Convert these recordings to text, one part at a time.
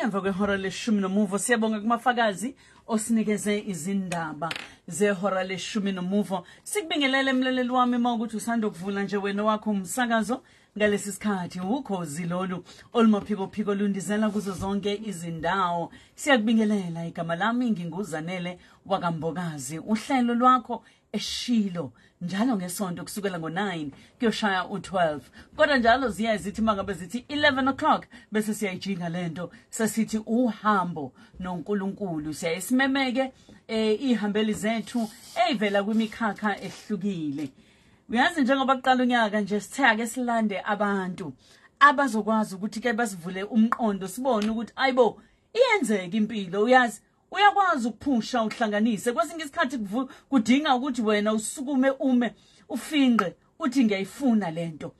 Ngemva kwehora leshumi nomuvo. Siyabonga kumafakazi osinikeze izindaba zehora leshumi nomuvo. Sikubingelele mlaleli wami uma ukuthi usanda ukuvula nje wena wakho umsakazo ngalesi sikhathi. Ukhozi lolu olumaphikophiko lundizela kuzo zonke izindawo. Siyakubingelela, igama lami nginguZanele wakaMbokazi. Uhlelo lwakho eshilo njalo ngesonto kusukela ngo-9 kuyoshaya u-12, kodwa njalo ziya zithi mangabe zithi 11 o'clock bese siyayijinga lento, sesithi uhambo noNkulunkulu. Siyayisimemeke ihambeli zethu eyivela kwimikhakha ehlukile. Uyazi, njengoba kuqala unyaka nje, sithe ake silande abantu abazokwazi ukuthi ke basivule umqondo, sibone ukuthi ayibo, iyenzeka impilo. Uyazi, uyakwazi ukuphusha uhlanganise. Kwesinye isikhathi kudinga ukuthi wena usukume, ume, ufinqe, uthi ngiyayifuna lento.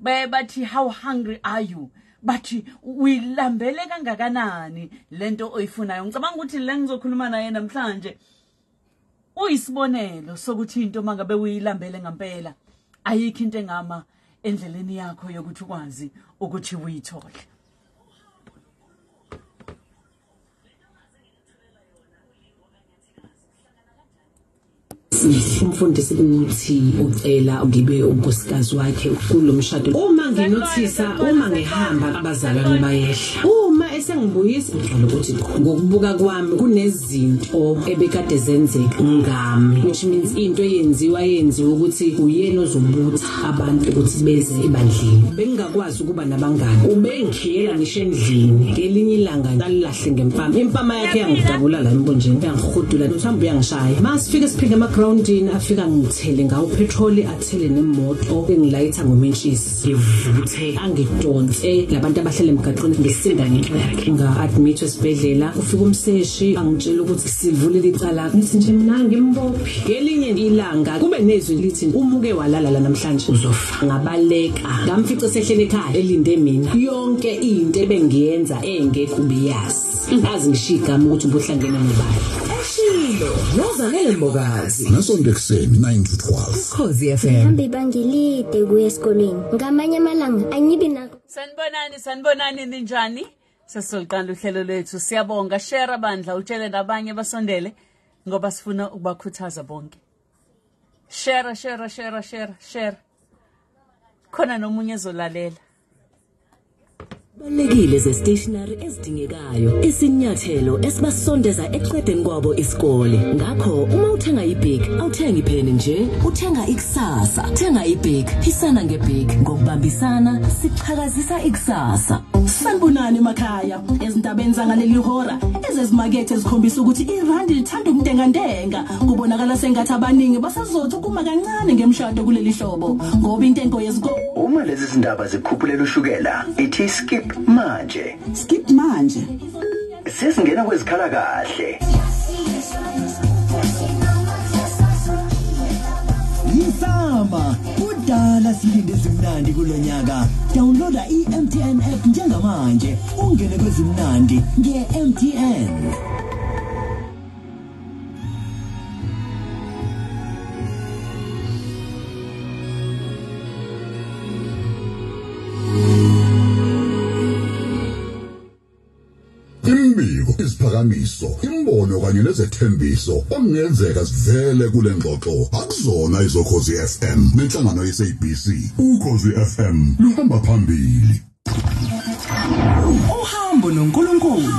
Baye bathi, "How hungry are you?" Bathi uyilambele kangakanani lento oyifunayo? Ngicabanga ukuthi le ngizokhuluma naye namhlanje uyisibonelo sokuthi into mangabe uyilambele ngempela, ayikho into engama endleleni yakho yokuthi ukwazi ukuthi uyithole. Umfundisi uthi ucela ngibe unkosikazi wakhe kulo mshado. Uma nginothisa, uma ngihamba, abazalwane bayehla. Uma esengibuyisa, uqala ukuthi ngokubuka kwami kunezinto ebekade zenzeka ngami, which means into eyenziwa yenziwa ukuthi uyena ozobutha abantu ukuthi beze ebandleni. Bengingakwazi ukuba nabangani, ubengikhiyela ngisho endlini. Ngelinye ilanga alilahle ngempama, impama yakhe yangidabula la embonjeni, yangihudula, mhlawumbe uyangishaya. Masifike siphinde emagrawundini, afika ngithele ngawo petroli, athele nemoto, engilayitha ngomentshisi, ngivuthe, angidonse labantu abahlala emgaqweni. Ngisinda ngenxa yakhe. Nga-admit esibhedlela, ufika umseshi angitshela ukuthi sivulile icala. Ngithi nje mina ngimbophi. Ngelinye ilanga kube nezwi lithi umuke walala la namhlanje uzofa. Ngabaleka, ngamfica sehlele ekhaya elinde mina. Yonke into ebengiyenza engekho ubiyazi, azi ngisho igama ukuthi ubuhlangene nobani. Eshilo noZanele Mbokazi. Ngesonto ekuseni 9 to 12. Ukhozi FM. Ngihambe ibanga elide kuya esikolweni. Ngamanye amalanga angibi nako. Sanibonani, sanibonani, ninjani? Sesizoqala uhlelo lwethu. Siyabonga, share bandla, utshele nabanye basondele ngoba sifuna ukubakhuthaza bonke. Share, share, share, share, share. Khona nomunye ezolalela. Balekile ze-stationery ezidingekayo, isinyathelo esibasondeza ekuqedeni kwabo isikole. Ngakho uma uthenga iBic, awuthengi ipheni nje, uthenga ikusasa. Thenga iBic, phisana ngeBic, ngokubambisana siqhakazisa ikusasa. Sanibonani emakhaya. Ezindabeni zangaleli hora, ezezimakethe zikhombisa ukuthi irandi lithanda ukuntengantenga. Kubonakala sengathi abaningi basazothi ukuma kancane ngemshado kuleli hlobo, ngoba intengo yeziko Uma lezi zindaba zikukhuphulela ushukela, ithi skip manje. Skip manje. Sesingena kwezikhala kahle. Yisama kudala silinde ezimnandi kulonyaka. Downloada i-MTN app njengamanje, ungene kwezimnandi nge-MTN. Imbiko, iziphakamiso, imbono kanye nezethembiso okungenzeka sivele kule ngxoxo akuzona izokhozi FM nenhlangano yeSABC. Ukhozi FM luhamba phambili. Uhambo noNkulunkulu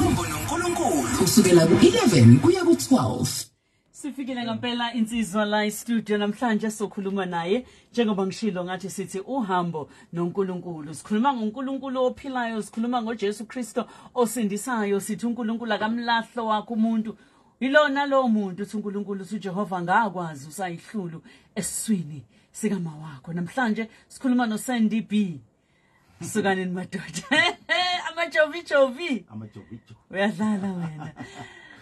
kusukela ku-11 kuya ku-12. Sifikile ngempela insizwa la e-studio namhlanje sokhuluma naye. Njengoba ngishilo ngathi sithi uhambo noNkulunkulu. Sikhuluma ngoNkulunkulu ophilayo, sikhuluma ngoJesu Kristo osindisayo, sithi uNkulunkulu akamlahlo wakho umuntu. Yilona lo muntu uthi uNkulunkulu uthi uJehova ngakwazi usayihlulu esiswini sikama wakho. Namhlanje sikhuluma noSandy B. Sukanini madoda. Amajovi jovi. Amajovijo. Uyadlala wena.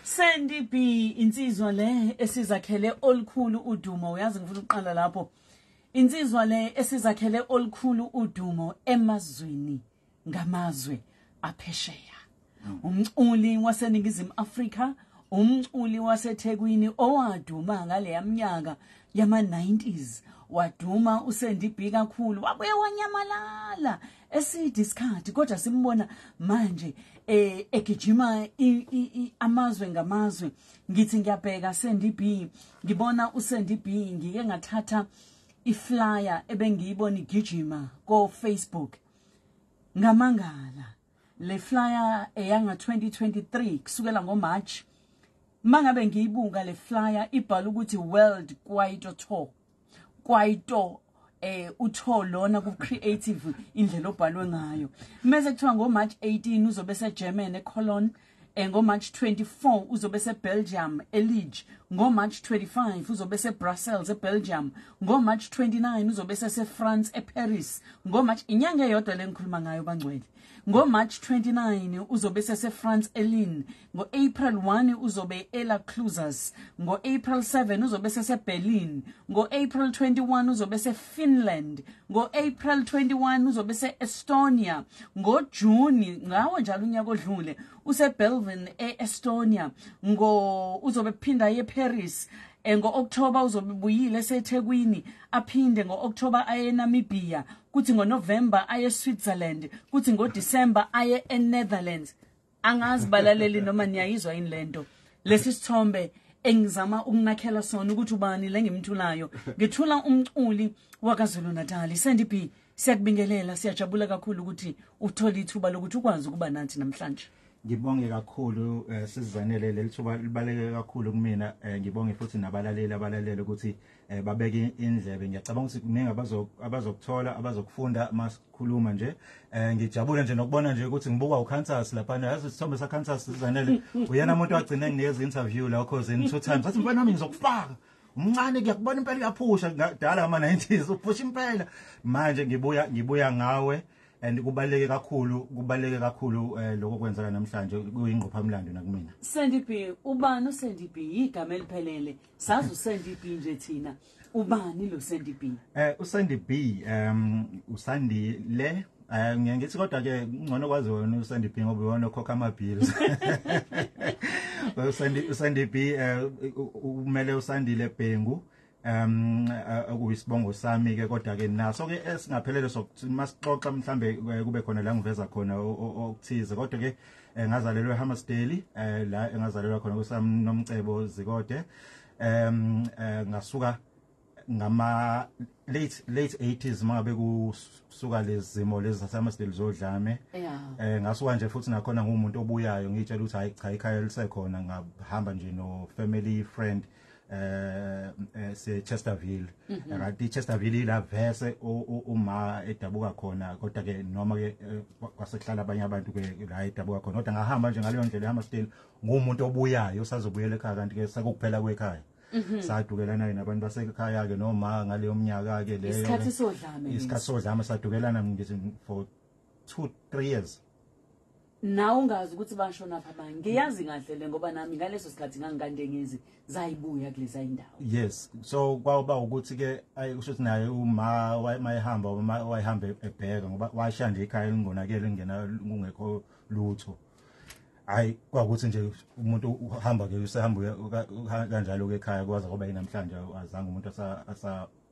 Sandy B, insizwa le esizakhele olukhulu udumo. Uyazi, ngifuna ukuqala lapho. Insizwa le esizakhele olukhulu udumo emazweni ngamazwe aphesheya. Umculi waseNingizimu Afrika, umculi waseThekwini owaduma ngale yaminyaka yama 90s. Waduma uSandy B kakhulu, wabuye wanyamalala eside isikhathi, kodwa simbona manje. Egijima amazwe ngamazwe. Ngithi ngiyabheka Sandy B, ngibona uSandy B, ngike ngathatha iflyer ebengiyibona igijima ko Facebook, ngamangala. Le flyer eyanga 2023 kusukela ngoMarch. Mangabe ngiyibuka le flyer ibhala ukuthi World Kwaito Tour. Kwaito utho lona ku creative indlela obhalwe ngayo. Mase kuthiwa ngoMarch 18 uzobe seGermany eCologne, ngoMarch 24 uzobe seBelgium eLiege, ngoMarch 25 uzobe seBrussels eBelgium, ngoMarch 29 uzobe seFrance eParis, ngoMarch, inyanga eyodwa lengikhuluma ngayo bangcwele, ngoMarch 29 uzobe seFrance eLille, ngoApril 1 uzobe eLa Clusaz, ngoApril 7 uzobe seBerlin, ngoApril 21 uzobe seFinland, ngoApril 21 uzobe seEstonia, ngoJune ngawo njalo unyaka odlule useBelvin eEstonia, ngo uzobe phinda eParis, ngo-October uzobe buyile eseThekwini, aphinde ngo-October aye eNamibia, kuthi ngoNovember aye eSwitzerland, kuthi ngoDecember aye eNetherlands. Angazi balaleli noma niyayizwa yini lento. Lesi sithombe engizama ukunakhela sona ukuthi ubani lengimthulayo. Ngithula umculi wakaZulu Natal, Sandy B. Siyakubingelela, siyajabula kakhulu ukuthi uthole ithuba lokuthi ukwazi ukuba nathi namhlanje. Ngibonge kakhulu sizanele, leli thuba libaleke kakhulu kumina. Ngibonge futhi nabalaleli abalalele ukuthi babeke indlebe. Ngiyacabanga ukuthi kuningi abazokuthola, abazokufunda masikhuluma nje. Ngijabule nje nokubona nje ukuthi ngibuka uKansas lapha, yazi isithombe saKansas, sizanele, uyena umuntu wagcina nginikeza interview la cause in 2 times athi mfana wami ngizokufaka, umncane, ngiyakubona impela uyaphusha dala ama 90s uphusha impela. Manje ngibuya ngawe and kubaleke kakhulu lokho kwenzeka namhlanje, kuyingqophamlando nakumina. Sandy B, ubani uSandy B? Igama eliphelele sazi uSandy B nje thina, ubani lo Sandy B? uSandy B uSandile, ngithi kodwa ke ngcono kwazi wena uSandy B ngoba uyona okhokha ama bills. uSandy B umele uSandile Bhengu, okuyisibongo sami ke, kodwa ke naso ke esingaphelele sokuthi masixoxa mhlambe kube khona la ngiveza khona okuthize. Kodwa ke ngazalelwa eHammersdale, la engazalelwa khona kusami Nomcebo Zikode. Ngasuka ngama late 80s mangabe kusuka lezi zimo lezi zaseHammersdale zodlame. Ngasuka nje futhi nakhona ngumuntu obuyayo ngitshela ukuthi hayi cha ikhaya lisekhona, ngahamba nje no family friend se Chesterville. Kanti Chesterville la verse uma edabuka khona, kodwa ke noma ke kwasekuhlala abanye abantu ke la edabuka khona, kodwa ngahamba nje ngaleyo ndlela eHammersdale ngumuntu obuyayo usazobuyela ekhaya, kanti ke sekukuphela kwekhaya. Sadukelana ke nabantu basekhaya ke noma ngaleyo minyaka ke leyo isikhathi sodlame, isikhathi sodlame sadukelana ngithi for 2-3 years. Nawe ungazi ukuthi bashona pha abanye. Ngiyazi kahle le ngoba nami ngaleso sikhathi ngangikandengezi zayibuya kuleza indawo. Yes, so kwaba ukuthi ke ayikusho ukuthi naye uma mayehamba wayehamba ebheka ngoba washiya nje ikhaya elingonakele lingena kungekho lutho. Hayi kwakuthi nje umuntu uhamba ke usehamba kanjalo ke ekhaya kwaze ngoba namhlanje azange umuntu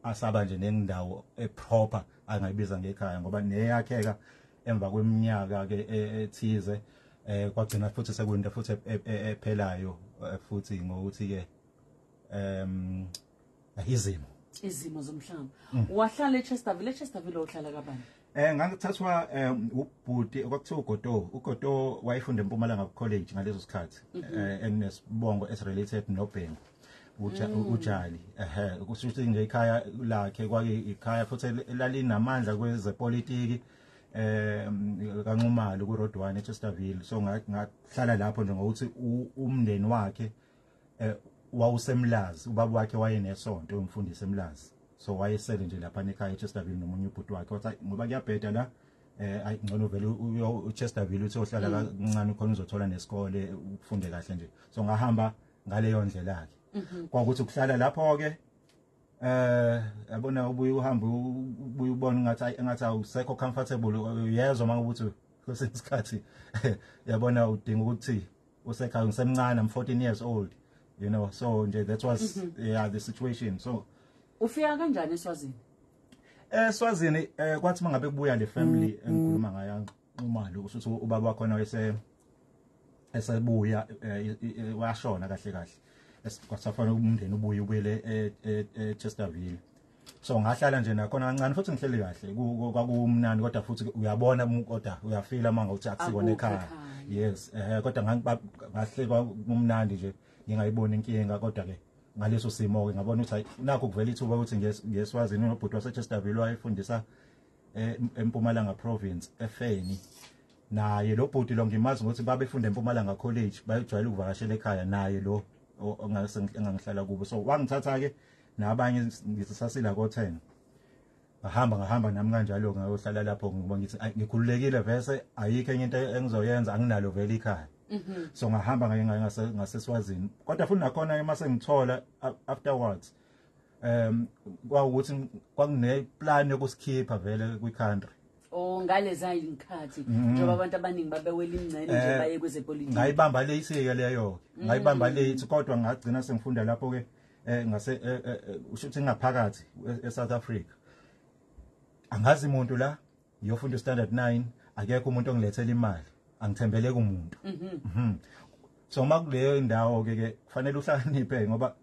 asaba nje nendawo eproper angayibiza ngekhaya ngoba neyakheka emva kweminyaka ke ethize, kwagcina futhi sekuyinto futhi ephelayo futhi ngokuthi ke izimo zomhlaba. Wahlala eChesterville, eChesterville uhlala kabani? Ngangithathwa ubhuti okwakuthiwa uGodo. uGodo wayefunda eMpumalanga College ngaleso sikhathi, enesibongo esirelated noBhengu uJali. Kusho ukuthi nje ikhaya lakhe kwake ikhaya futhi lalinamandla kwezepolitiki kaNxumalo ku Road 1 eChesterville. So ngahlala lapho nje ngokuthi umndeni wakhe wawusemlazi, ubaba wakhe wayenesonto umfundisi emlazi, so wayesele nje lapha ekhaya eChesterville nomunye ubhuti wakhe. Wathi ngoba kuyabheda la ngcono vele uChesterville uthi ohlala kancane khona uzothola nesikole ufunde kahle nje. So ngahamba ngaleyo ndlela ke, kwakuthi kuhlala lapho ke yabona ubuye uhambe ubuye ubone ngathi awusekho comfortable, uyezwa mangabe ukuthi kwesinye isikhathi yabona udinga ukuthi usekhaya. Ngisemncane, I'm 14 years old, you know, so nje that was yeah the situation. So ufika kanjani eSwazini? eSwazini kwathi mangabe kubuya le family engikhuluma ngayo Nxumalo, kusho ukuthi ubaba wakhona wayese esebuya washona kahle kahle, kwasafanele umndeni ubuye ubuyele eChesterville. So ngahlala nje nakhona kancane futhi ngihleli kahle, kwakumnandi, kodwa futhi uyabona kodwa uyafila manje ukuthi akusikona ekhaya. Yes, kodwa ngahle kwakumnandi nje, ngingayiboni inkinga. Kodwa ke ngaleso simo ke ngabona ukuthi nakho kuvela ithuba ukuthi ngeSwazini unobhuti waseChesterville wayefundisa eMpumalanga province eFeni. Naye lo bhuti lo ngimazi ukuthi babefunda eMpumalanga College, bayejwayele ukuvakashela ekhaya naye lo engangihlala kubo. So wangithatha ke nabanye ngisasila ko10, ngahamba nami kanjalo ngayohlala lapho, ngoba ngithi ngikhululekile vese ayikho enye into engizoyenza, anginalo vele ikhaya. So ngahamba ngaseSwazini, kodwa futhi nakhona mase ngithola afterwards kwawukuthi kwakune plan yokusikhipha vele kwi-country. Oh, ngaleza inkhathi njengoba abantu abaningi babewela imngcele nje baye kwezepolitiki. Ngayibamba late ke leyo, ngayibamba late, kodwa ngagcina sengifunda lapho ke ngase usho ukuthi ngaphakathi eSouth Africa. Angazi umuntu la, ngiyofunda standard 9, akekho umuntu ongilethela imali, angithembele kumuntu. So makuleyo indawo ke kufanele uhlakaniphe, ngoba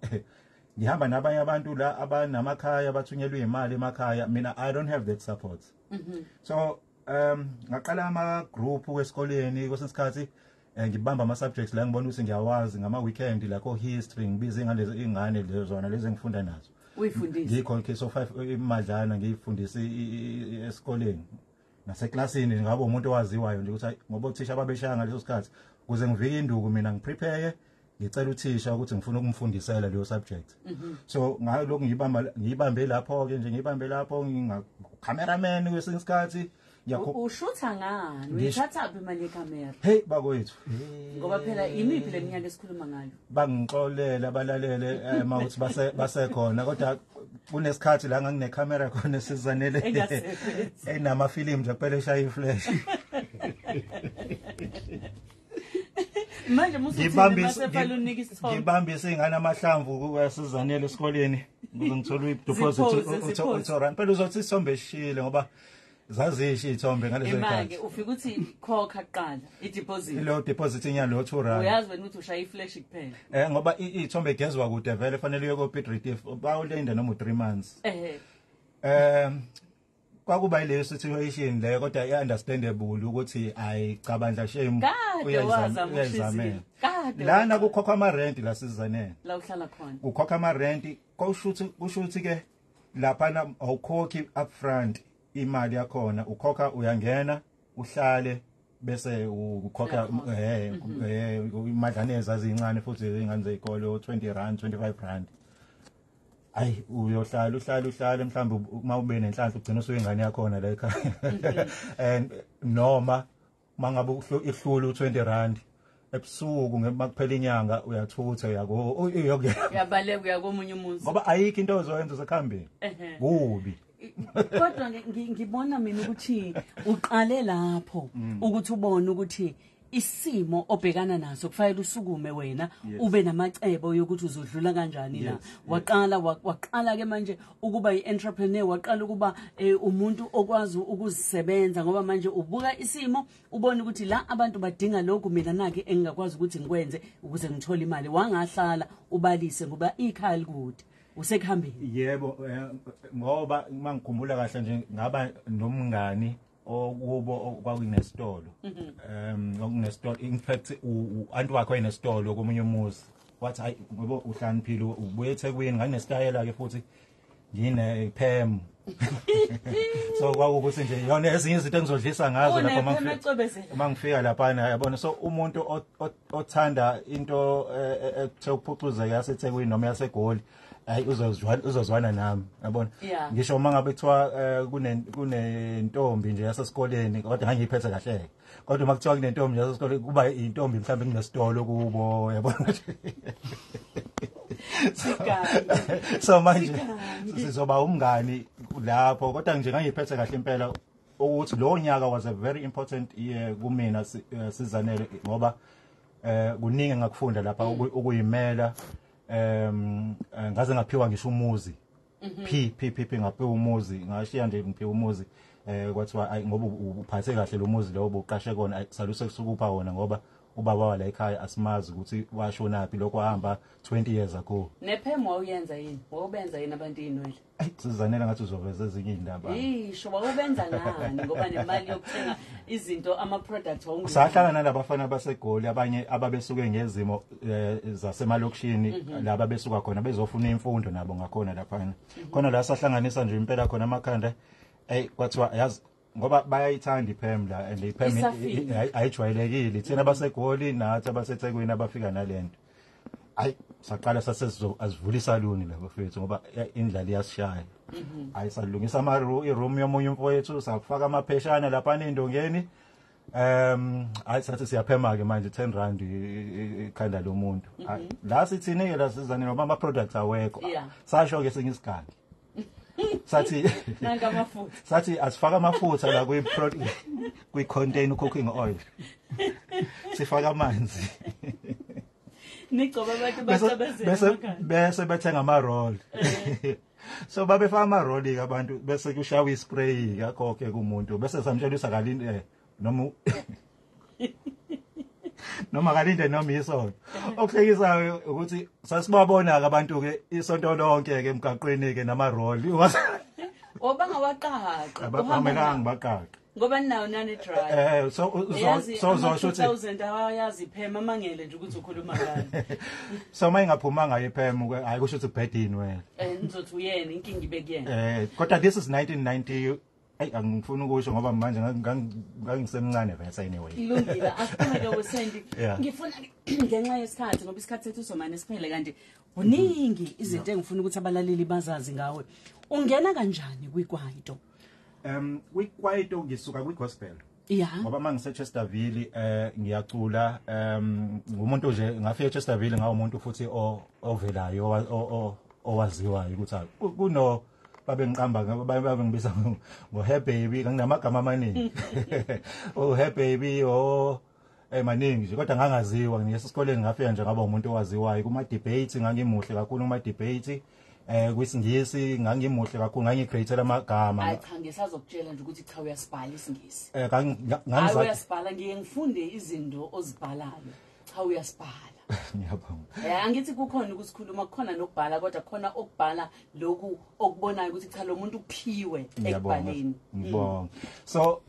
ngihamba nabanye abantu la abanamakhaya bathunyelwe imali emakhaya, mina I don't have that support. So ngaqala ama group esikoleni kwesinye isikhathi, ngibamba ama subjects la ngibona ukuthi ngiyawazi ngama weekend, la ko history, ngibiza ingane ingane lezona lezi engifunda nazo, uyifundise ngikhokhe so 5 imadlana ngiyifundise esikoleni naseklasini, ngabe umuntu owaziwayo nje ukuthi ngoba uthisha ababeshaya ngaleso sikhathi, ukuze ngivike induku mina ngiprepare, ngicela uthisha ukuthi ngifuna ukumfundisela leyo subject. So ngalokhu ngiyibambe lapho ke nje, ngiyibambe lapho nginga cameraman kwesinye isikhathi. Ushutha ngani? Uyithatha phi imali yekamera? Hey bakwethu, ngoba phela imiphi leminyaka esikhuluma ngayo? Bangixolele abalalele mawuthi basekhona, kodwa kunesikhathi la ngangine camera khona sizanele enama film nje kuphela eshaya iflash. Manje musuthi isithombe, ngibambise ingane amahlamvu kuyasizanele esikoleni ukuze ngithole i-deposit u-2 rand. Phela uzothi isithombe esishile ngoba zazisho iy'thombe ngalezo zikhathi. Ufika uthi khokha kuqala i-deposit. Ilo deposit inyalo 2 rand. Uyazi wena ukuthi ushaya iflash kuphela. Ngoba iy'thombe igezwa kude vele, fanele uye ko-Piet Retief, bawulinda noma u3 months. Kwakuba yileyo situation leyo, kodwa i-understandable ukuthi ayicabandla shame, uyayizamela lana kukhokha ama rent la sizanele la uhlala khona, kukhokha ama rent, kusho ukuthi ke lapha awukhokhi upfront imali yakhona, ukhokha uyangena uhlale bese ukhokha imadlana ezazincane futhi izingane zezikolo, 20 rand, 25 rand. Ayi uyohlala uhlala uhlale, mhlawumbe uma ube nenhlanhla ugcina usuyingane yakhona la ekhaya, and noma mangabe ihlula u20 rand ebusuku ngemakuphela inyanga uyathutha uyako uyabaleka uyakomunye umuzi, ngoba ayikho into ozoyenza usekhambeni kubi. Kodwa ngibona mina ukuthi uqale lapho ukuthi ubone ukuthi isimo obhekana naso kufanele usukume wena ube namacebo yokuthi uzodlula kanjani la. Waqala ke manje ukuba i-entrepreneur, waqala ukuba umuntu okwazi ukuzisebenza, ngoba manje ubuka isimo ubone ukuthi la abantu badinga lokhu, mina nake engingakwazi ukuthi ngikwenze ukuze ngithole imali. Wangahlala ubalise ngoba ikhaya likude, usekuhambeni. Yebo, ngoba mangikhumbula kahle nje ngaba nomngani okubo kwakunesitolo, kwakunesitolo, in fact u-anti wakhe wayenesitolo komunye umuzi. Wathi hayi ngoba uhlaniphile ubuye eThekwini, nganginesitayela ke futhi ngine perm, so kwakukuthi nje yona ezinye izinto engizodlisa ngazo lapho mangifika lapha, yabona. So umuntu othanda into ethe ukuphucuzeka yaseThekwini noma yaseGoli, hayi uzozwana nami, yabona. Ngisho uma ngabe kuthiwa kunentombi nje yasesikoleni, kodwa ngangiyiphethe kahle, kodwa uma kuthiwa kunentombi yasesikoleni kuba intombi mhlawumbe kunesitolo kubo, yabona. So manje sizoba umngani lapho, kodwa nje ngangiyiphethe kahle impela ukuthi lo nyaka was a very important year kumina sizanele, ngoba kuningi engakufunda lapha ukuyimela. Ngaze ngaphiwa ngisho umuzi, p p p p ngaphiwa umuzi, ngashiya nje ngiphiwa umuzi, kwathiwa ayi ngoba uphathe kahle lo muzi lo obuqashe kona, saluse kusukupha wona ngoba Ubaba wala ekhaya asimazi ukuthi washonaphi, lokho wahamba 20 years ago. Nephemu wawuyenza yini? Wawubenza yini abantu inwele? Ayi, sizanela ngathi uzoveza ezinye izindaba. Isho, wawubenza ngani ngoba nemali yokuthenga izinto, ama products wawungenawo. Sahlala nalabafana baseGoli, abanye ababesuke ngezimo zasemalokishini laba besuka khona bezofuna imfundo nabo ngakhona laphana. Khona la sahlanganisa nje impela khona amakhanda. Ey, kwathiwa yazi ngoba bayayithanda iPEM la, and iPEM Isafile. ayijwayelekile. Thina baseGoli nathi abaseThekwini abafika nalento. Ayi, saqala sasesizo asivula isaluni la bafethu ngoba indlala iyasishaya. Ayi, salungisa ama iroom yomunye umfowethu, safaka amapheshana lapha endongeni. Ayi, sathi siyaphema ke manje 10 rand ikhanda lomuntu. Ayi, la sithini ke la sizane noma ama products awekho. Sasho ke sinye isigaba. Sathi Nanka amafutha. Sathi asifaka amafutha la kwi container cooking oil. Sifaka amanzi. Nigcoba abantu Bese bacabezela bese emakhaya. bese bethenga ama roll. So babefaka ama roll ke abantu, bese kushawa ispray kakhokhe kumuntu, bese samtshela usakalinde noma kalinde noma isonto. Okuhlekisayo ukuthi sasibabona ke abantu ke isonto lonke ke emgaqweni ke nama roll. Obangawaqaqi. Abamelanga baqaqe. Ngoba ninawo nani dry. So Yazi, so uzosho ukuthi 2000 awayazi iphema amangele nje ukuthi ukhuluma ngani. So mayingaphumanga iPEM ke, hayi, kusho ukuthi ubhedini wena. Nizothi uyena inkinga ibe kuyena. Kodwa this is 1990. Ayi, angifuni ukusho ngoba manje ngangisemncane vese anyway. Ilungile, asiphume ke wesendi. Yeah. Ngifuna ngenxa yesikhathi, ngoba isikhathi sethu somane siphele, kanti kuningi izinto engifuna ukuthi abalaleli bazazi ngawe. Ungena kanjani kwikwaito? Kwikwaito ngisuka kwigospel. Ngoba mangise Chesterville ngiyacula, ngumuntu nje ngafika eChesterville ngawumuntu futhi ovelayo, owaziwayo ukuthi kuno babengiqamba, babengibiza ngo Hair Baby, nginamagama amaningi. Oh, Hair Baby, oh, maningi nje, kodwa ngangaziwa. Ngiyesikoleni ngafika nje ngaba umuntu owaziwayo kuma debate, ngangimuhle kakhulu kuma debate. Kwisingisi ngangimuhle kakhulu, ngangicreate amagama. Hayi cha, ngisazokutshela nje ukuthi cha, uyasibhala isingisi. Hayi, Ngangiza uyasibhala, ngiye ngifunde izinto ozibhalayo. Cha, uyasibhala. Ngiyabonga. Angithi kukhona ukusikhuluma, kukhona nokubhala, kodwa khona okubhala lokhu okubonayo ukuthi cha, lo muntu uphiwe Ngiyabonga. ekubhaleni. Ngibonga. So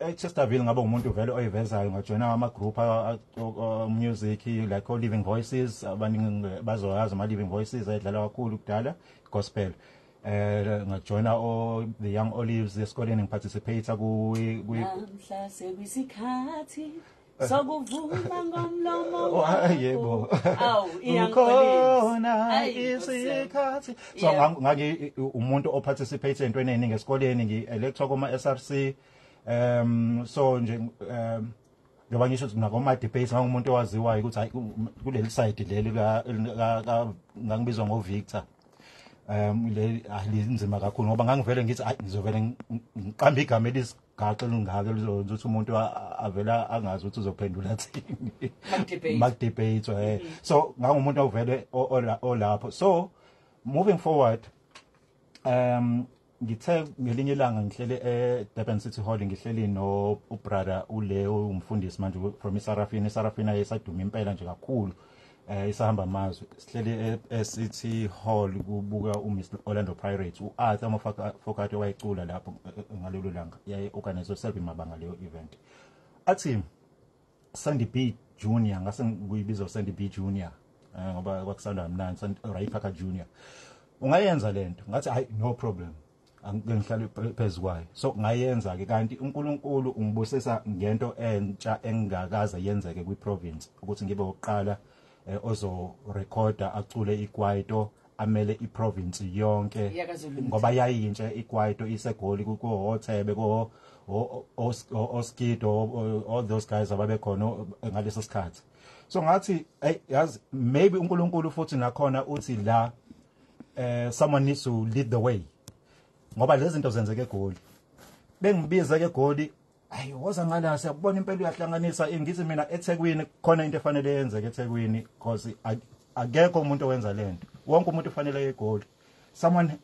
eChesterville ngaba umuntu vele oyivezayo, ngajoina ama group music like o Living Voices, abaningi bazoyazi ama Living Voices ayidlala kakhulu kudala gospel. Ngajoina o the Young Olives esikoleni, ngiparticipate ku Namhla sekuyisikhathi sokuvuma ngomlomo Oh, wakho. yebo. Awu, i-Young Olives. Ukhona Ayi, Nkosi yami. isikhathi. So ngaki umuntu oparticipate entweni eningi esikoleni, ngi-electwa kuma SRC. So nje njengoba ngisho ukuthi nakoma debates ngangumuntu owaziwayo ukuthi hayi, kuleli side leli ngangibizwa ngo Victor. Le alinzima kakhulu ngoba ngangivele ngithi hayi, ngizovele ngiqambe igama elisigaxa elingaka elizokwenza ukuthi umuntu avela angazi ukuthi uzophendula thini. Makudebate. Makudebate, eh. So ngangumuntu ovele olapho. So moving forward, ngithe ngelinye ilanga ngihlele eDurban City Hall, ngihleli no ubrother uLeo, umfundisi manje from iSarafina. iSarafina yesaduma impela nje kakhulu, isahamba amazwe. Sihleli e-City Hall kubuka uMiss Orlando Pirates, uArthur Mofokate wayecula lapho ngalelo langa, yaye organize Selby Mabanga leyo event. Athi Sandy B Junior, ngase ngiyibiza uSandy B Junior ngoba kwakusanda mnandi, Ray Parker Junior, ungayenza lento? Ngathi hayi, no problem, angike ngihlale phezulu kwayo. So ngayenza ke, kanti uNkulunkulu ungibusisa ngento entsha engakaze yenzeke kwiprovince, ukuthi ngibe oqala ozo recorda acule ikwaito amele iprovince yonke. YaKwaZulu. Ngoba yayintsha ikwaito iseGoli, kuHothebe, ko Oskido, all those guys ababekhona ngaleso sikhathi. So ngathi hey, yazi, maybe uNkulunkulu futhi nakhona uthi la someone needs to lead the way, ngoba lezi zinto zenzeke eGoli. Bengibiza ke eGoli, ayi, woza ngala, siyabona impela uyahlanganisa. Ngithi mina eThekwini khona into efanele yenzeke eThekwini, because akekho umuntu owenza lento, wonke umuntu ufanele eGoli. Someone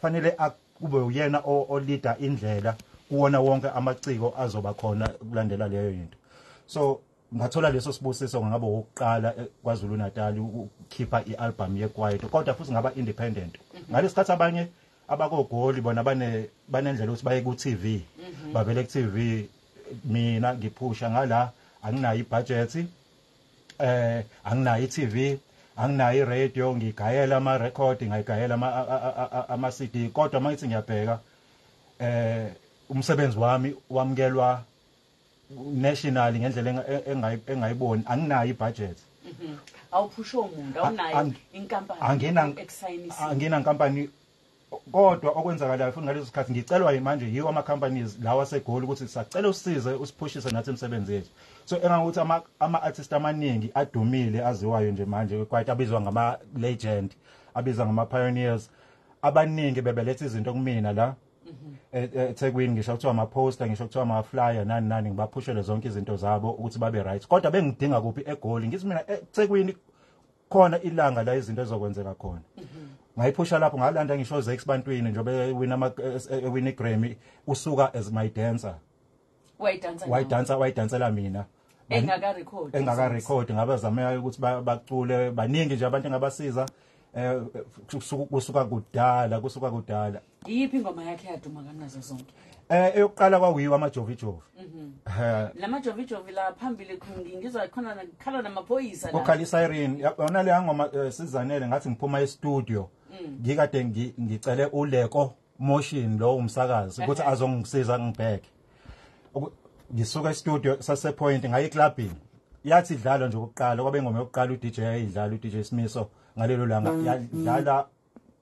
fanele kube uyena o-leader indlela kuwona wonke amaciko azoba khona kulandela leyo into. So Ngathola leso sibusiso, ngaba owokuqala KwaZulu Natal ukukhipha ialbum yekwaito, kodwa futhi ngaba independent. Ngalesikhathi abanye abakogoli bona banendlela ukuthi baye ku TV, bavele ku TV. Mina ngiphusha ngala, anginayo ibudget, anginayo iTV, anginayo iradio, ngigayela ama record, ngayigayela ama CD. Kodwa mangithi ngiyabheka, umsebenzi wami wamukelwa nationally ngendlela engayiboni. Anginayo ibudget. Awuphusho umuntu, awunayo inkampani? Angina. Ekusayinisa? Angina nkampani, kodwa okwenzakalayo futhi ngaleso sikhathi ngicelwa manje yiwo ama companies lawa seGoli ukuthi sacela usize usiphushise nathi imisebenzi yethu. So engangokuthi ama artist amaningi adumile, aziwayo nje manje quite, abizwa ngama legend, abizwa ngama pioneers, abaningi bebeletha izinto kumina la eThekwini, ngisho kuthiwa ama poster, ngisho kuthiwa ama flyer, nani nani, ngibaphushele zonke izinto zabo ukuthi babe right. Kodwa bengidinga kuphi? eGoli. Ngithi mina eThekwini khona ilanga la izinto ezokwenzeka khona. Ngayiphusha lapho, ngalanda ngisho Zex Bantwini njengoba win ama win iGrammy, usuka as my dancer. Wayidansa? Wayidansa, wayidansela mina. Engaka record? Engaka record. Ngabazamela ukuthi bacule. Baningi nje abantu engabasiza kusuka kudala, kusuka kudala. Iyiphi ingoma yakhe yaduma kanazo zonke? Eyokuqala kwakuyiwa amajovi jovi. Lama jovi jovi la phambili, ngizwa khona khala namaphoyisa la. Ukhala isiren yona le ngoma. Sizanele, ngathi ngiphuma e-studio, ngikade ngicele uLeko Motion lo umsakazi ukuthi azongisiza ngibheke. Ngisuka e-studio sase Point, ngaye eclubini, yathi idlala nje okokuqala, kwabe ingoma yokuqala uDJ ayidlala, uDJ Simiso ngalelo langa, yadlala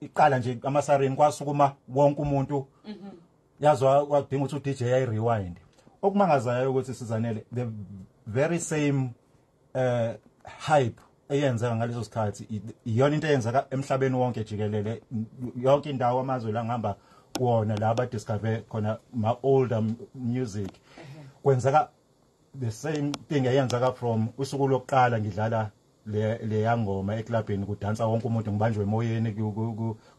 iqala nje amasarini, kwasukuma wonke umuntu. Yazwa kwadinga ukuthi uDJ ayi rewind. Okumangazayo ukuthi, Sizanele, the very same hype eyenzeka ngaleso sikhathi iyona into eyenzeka emhlabeni wonke jikelele, yonke indawo, amazwe la ngihamba kuwona la ba discover khona ma older music, kwenzeka the same thing eyenzeka from usuku lokuqala ngidlala le yangoma eclubini, kudansa wonke umuntu, ngibanjwe emoyeni,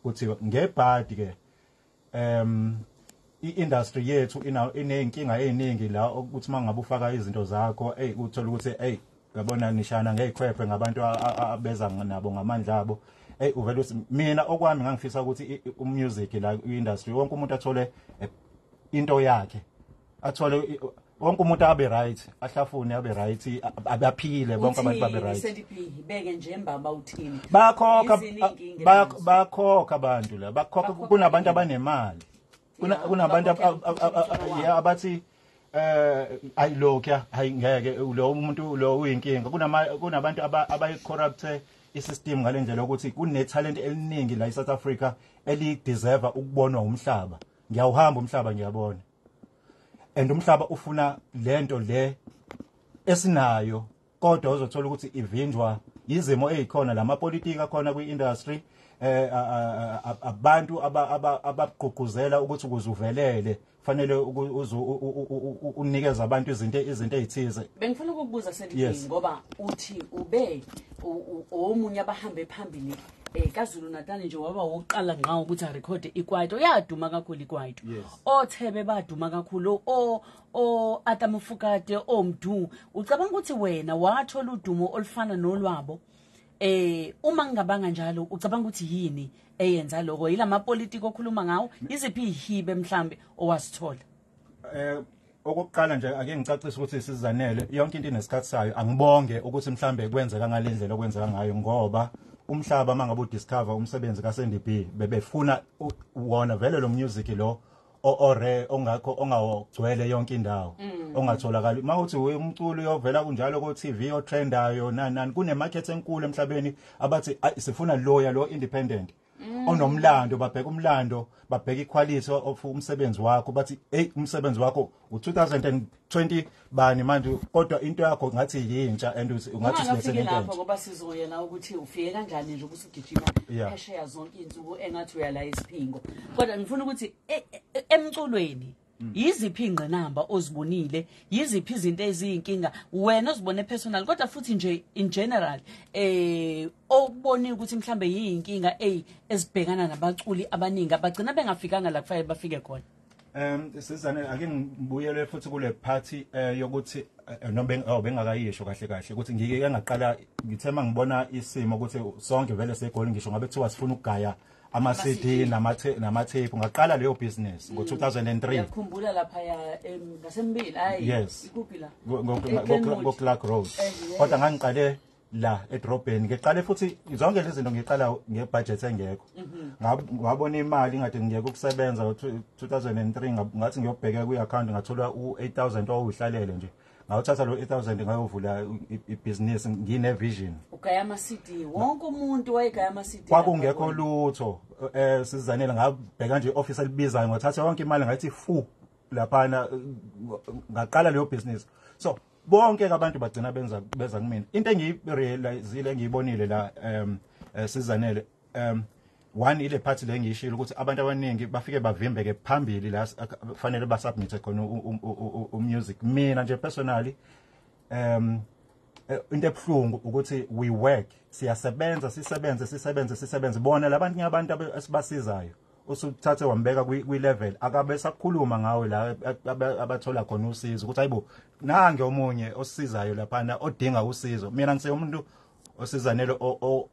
kuthiwa ngebhadi ke. I-industry yethu ineyinkinga eziningi la, ukuthi mangabe ufaka izinto zakho, hey, uthola ukuthi, hey, yabona, nishana ngezikhwephe ngabantu abeza nabo ngamandla abo. Hey, uvela uthi mina okwami ngangifisa ukuthi umusic la i-industry, wonke umuntu athole into yakhe, athole wonke umuntu abe right, ahlafune, abe right, abaphile bonke abantu, babe right. Sandy B, beke nje mbaba, uthini? Bakhokha. Yizini iy'nkinga enazo? Bakhokha abantu la, bakhokha. Bakhokha Kunabantu yini? abanemali. Kunabantu Bakhokhela yeah, abathi ayilokhu, hayi ngeke, lo umuntu lo uyinkinga. Kunabantu abayi corrupt isystem ngalendlela ukuthi kune talent eliningi la eSouth Africa eli deserve ukubonwa umhlaba. Ngiyawuhamba umhlaba, ngiyabona, and umhlaba ufuna lento le esinayo, kodwa uzothola ukuthi ivinjwa izimo ezikhona, lamapolitiki akhona kwi-industry, abantu abagqugquzela ukuthi ukuze uvelele fanele unikeze abantu izinto ezithize. Bengifuna ukukubuza, Sandy B, ngoba uthi ube omunye abahambe phambili KwaZulu Natal nje, waba wokuqala ngqa ukuthi arekhode ikwaito, yaduma kakhulu ikwaito. Othebe baduma kakhulu, o Arthur Mafokate, oMdu. Ucabanga ukuthi wena wathola udumo olufana nolwabo? Uma ngingabanga njalo, ucabanga ukuthi yini eyenza lokho? Yilama politiki okhuluma ngawo? Iziphi ihibe mhlambe owasithola? Okokuqala nje, ake ngicacise ukuthi, Sizanele, yonke into inesikhathi sayo. Angibonge ukuthi mhlambe kwenzeka ngalendlela okwenzeka ngayo, ngoba umhlaba mangabe udiscover umsebenzi kaSandy B, bebefuna wona vele lo music lo ore ongakho, ongawugcwele yonke indawo, ongatholakali mawuthi umculo uyovela kunjalo ko TV otrendayo, nani nani. Kune market enkulu emhlabeni abathi, "Ayi, sifuna loya lo independent onomlando." Babheka umlando, babheka iquality of umsebenzi wakho, bathi, "Hey, umsebenzi wakho u2020 bani manje, kodwa into yakho ngathi yintsha and ungathi Ungakafiki silethele into lapho, entsha." ngoba sizoyena ukuthi ufike kanjani nje ukuthi ugijima phesheya zonke iy'nsuku engathi uyala isiphingo, kodwa ngifuna ukuthi emculweni yiziphi ingqinamba ozibonile, yiziphi izinto eziyinkinga wena ozibone personal, kodwa futhi nje in general okubonile ukuthi mhlambe yiyinkinga ezibhekana nabaculi abaningi abagcina bengafikanga la kufanele bafike khona? Sizane ake ngibuyele futhi kule party yokuthi noma bengakayisho kahle kahle ukuthi ngike ngaqala ngithema ngibona isimo ukuthi sonke vele seGoli, ngisho ngabe kuthiwa sifuna ukugaya ama CD nama tape, ngaqala leyo business ngo 2003. Ngiyakhumbula lapha ngasembili, hayi ikuphi la ngo Clark Road, kodwa ngangiqale la edrobheni. Ngiqale futhi zonke lezi zinto ngiqala ngebudget engekho. Ngabona imali ngathi ngiyeke ukusebenza ngo 2003, ngathi ngiyobheka kwi-account ngathola u8000 owuhlalele nje. Ngawuthatha lo 8000 ngayovula ibhizinisi ngine vision. Ugaya ama CD, wonke umuntu wayegaya ama CD. Kwakungekho lutho sizanele, ngabheka nje office elibizayo, ngathatha yonke imali ngathi fu laphana, ngaqala leyo business. So bonke abantu bagcina beza kumina. Into engiyirealizile engiyibonile la sizanele, one ile party le ngiyishilo ukuthi abantu abaningi bafike bavimbeke phambili la fanele ba submit khona umusic. Mina nje personally into ebhlungu ukuthi we work, siyasebenza sisebenze bona labantu ngabantu esibasizayo usuthathe wambeka kwi level akabe sakhuluma ngawe la abathola khona usizo ukuthi hayibo nange omunye osisizayo lapha odinga usizo. Mina ngise umuntu osizanele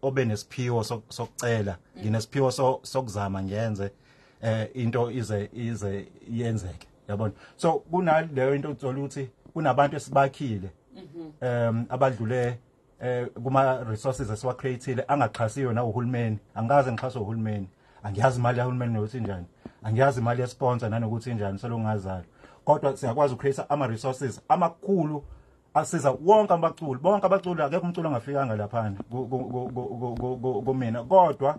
obe nesiphiwo sokucela, nginesiphiwo sokuzama ngiyenze into ize yenzeke, yabona. So kunaleyo into uthola ukuthi kunabantu esibakhile abadlule kuma resources esiwa createile angaxhasiwe na uhulumeni. Angikaze ngixhaswe uhulumeni, angiyazi imali yahulumeni nokuthi injani, angiyazi imali yesponsor nanokuthi injani, selongazalo. Kodwa siyakwazi ucreate ama resources amakhulu asiza wonke abaculi, bonke abaculi, akekho umculo ongafikanga laphana kumina, kodwa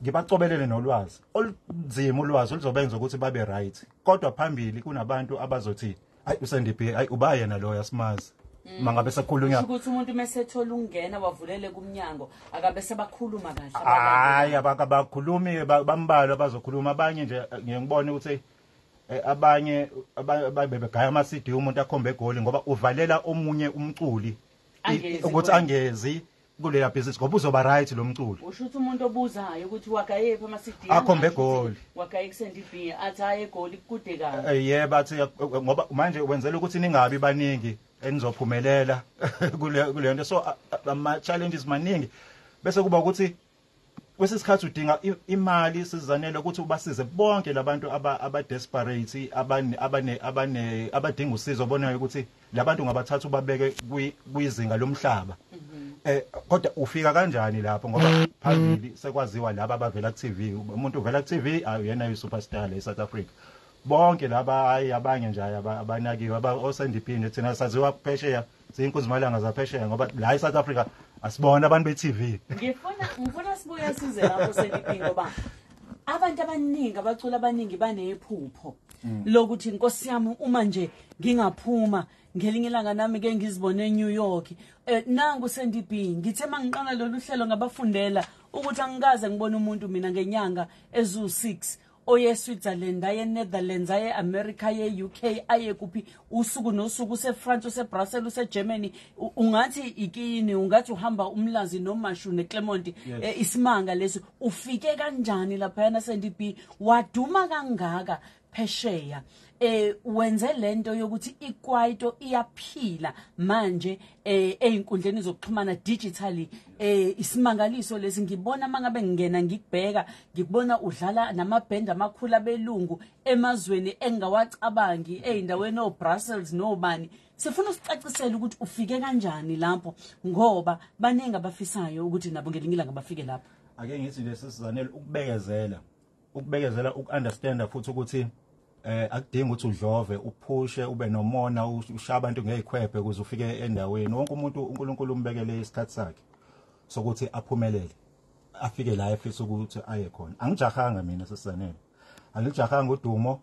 ngibacobelele nolwazi olunzima, ulwazi oluzobenza ukuthi babe right. Kodwa phambili kunabantu abazothi hayi uSandy B, hayi uba yena lo yasimazi mangabe sekhulunywa ukuthi umuntu mesethola ungena wavulele kumnyango akabe sebakhuluma kahle. Hayi abakhulumi bambalwa abazokhuluma, abanye nje ngiyengibona ukuthi abanye bebegaya ama CD umuntu akhombe eGoli ngoba uvalela omunye umculi ukuthi angezi kulela business ngoba uzoba right lo mculi. Usho ukuthi umuntu obuzayo ukuthi wagayephi ama CD akhombe eGoli, wagaye kuSandy B, athi hayi eGoli kude kabi. Yebo athi ngoba manje wenzela ukuthi ningabi baningi enizophumelela kule nto. So ama challenges maningi, bese kuba ukuthi kwesikhathi udinga imali sizanele ukuthi ubasize bonke labantu aba desperate, abane abadinga usizo, bonayo ukuthi labantu ngabathatha ubabeke kwizinga lomhlaba. Kodwa ufika kanjani lapho ngoba phambili sekwaziwa laba abavela ku TV, umuntu uvela ku TV ayena uyi superstar le South Africa. Bonke laba hayi abanye nje abanakiwe aba oSandy B nje thina saziwa phesheya, siyinkunzimalanga zaphesheya ngoba la eSouth Africa asibona abantu be-TV. Ngifuna sibuye size lapho Sandy B, ngoba abantu abaningi abacula abaningi banephupho lokuthi inkosi yami uma nje ngingaphuma ngelinye ilanga nami ke ngizibone eNew York. Nangu Sandy B, ngithe mangiqala lolu hlelo ngabafundela ukuthi angikaze ngibone umuntu mina ngenyanga ezu6 oye Switzerland, aye Netherlands, aye America, aye UK, aye kuphi, usuku nosuku useFrance, useBrussels, useGermany. Ungathi ikini, ungathi uhamba umlazi noMashu neClermont. Isimanga leso. Ufike kanjani lapha Sandy B, waduma kangaka phesheya? Wenze lento yokuthi ikwaito iyaphila manje einkundleni zokuxhumana digitally. Isimangaliso lesi ngibona mangabe ngingena ngikubheka, ngikubona udlala namaband amakhulu abelungu emazweni engawacabangi, eindaweni oBrussels nobani. Sifuna usicacisele ukuthi ufike kanjani lapho, ngoba baningi abafisayo ukuthi nabo ngelinye ilanga bafike lapho. Ake ngithi nje sisizanele ukubekezela, ukunderstanda futhi ukuthi akudingi ukuthi udlove, uphushe, ube nomona, ushaya abantu ngezikhwephe ukuze ufike endaweni. Wonke umuntu uNkulunkulu umbekele isikhathi sakhe sokuthi aphumelele, afike la efisa ukuthi aye khona. Angijahanga mina sisizanele, angijahanga udumo,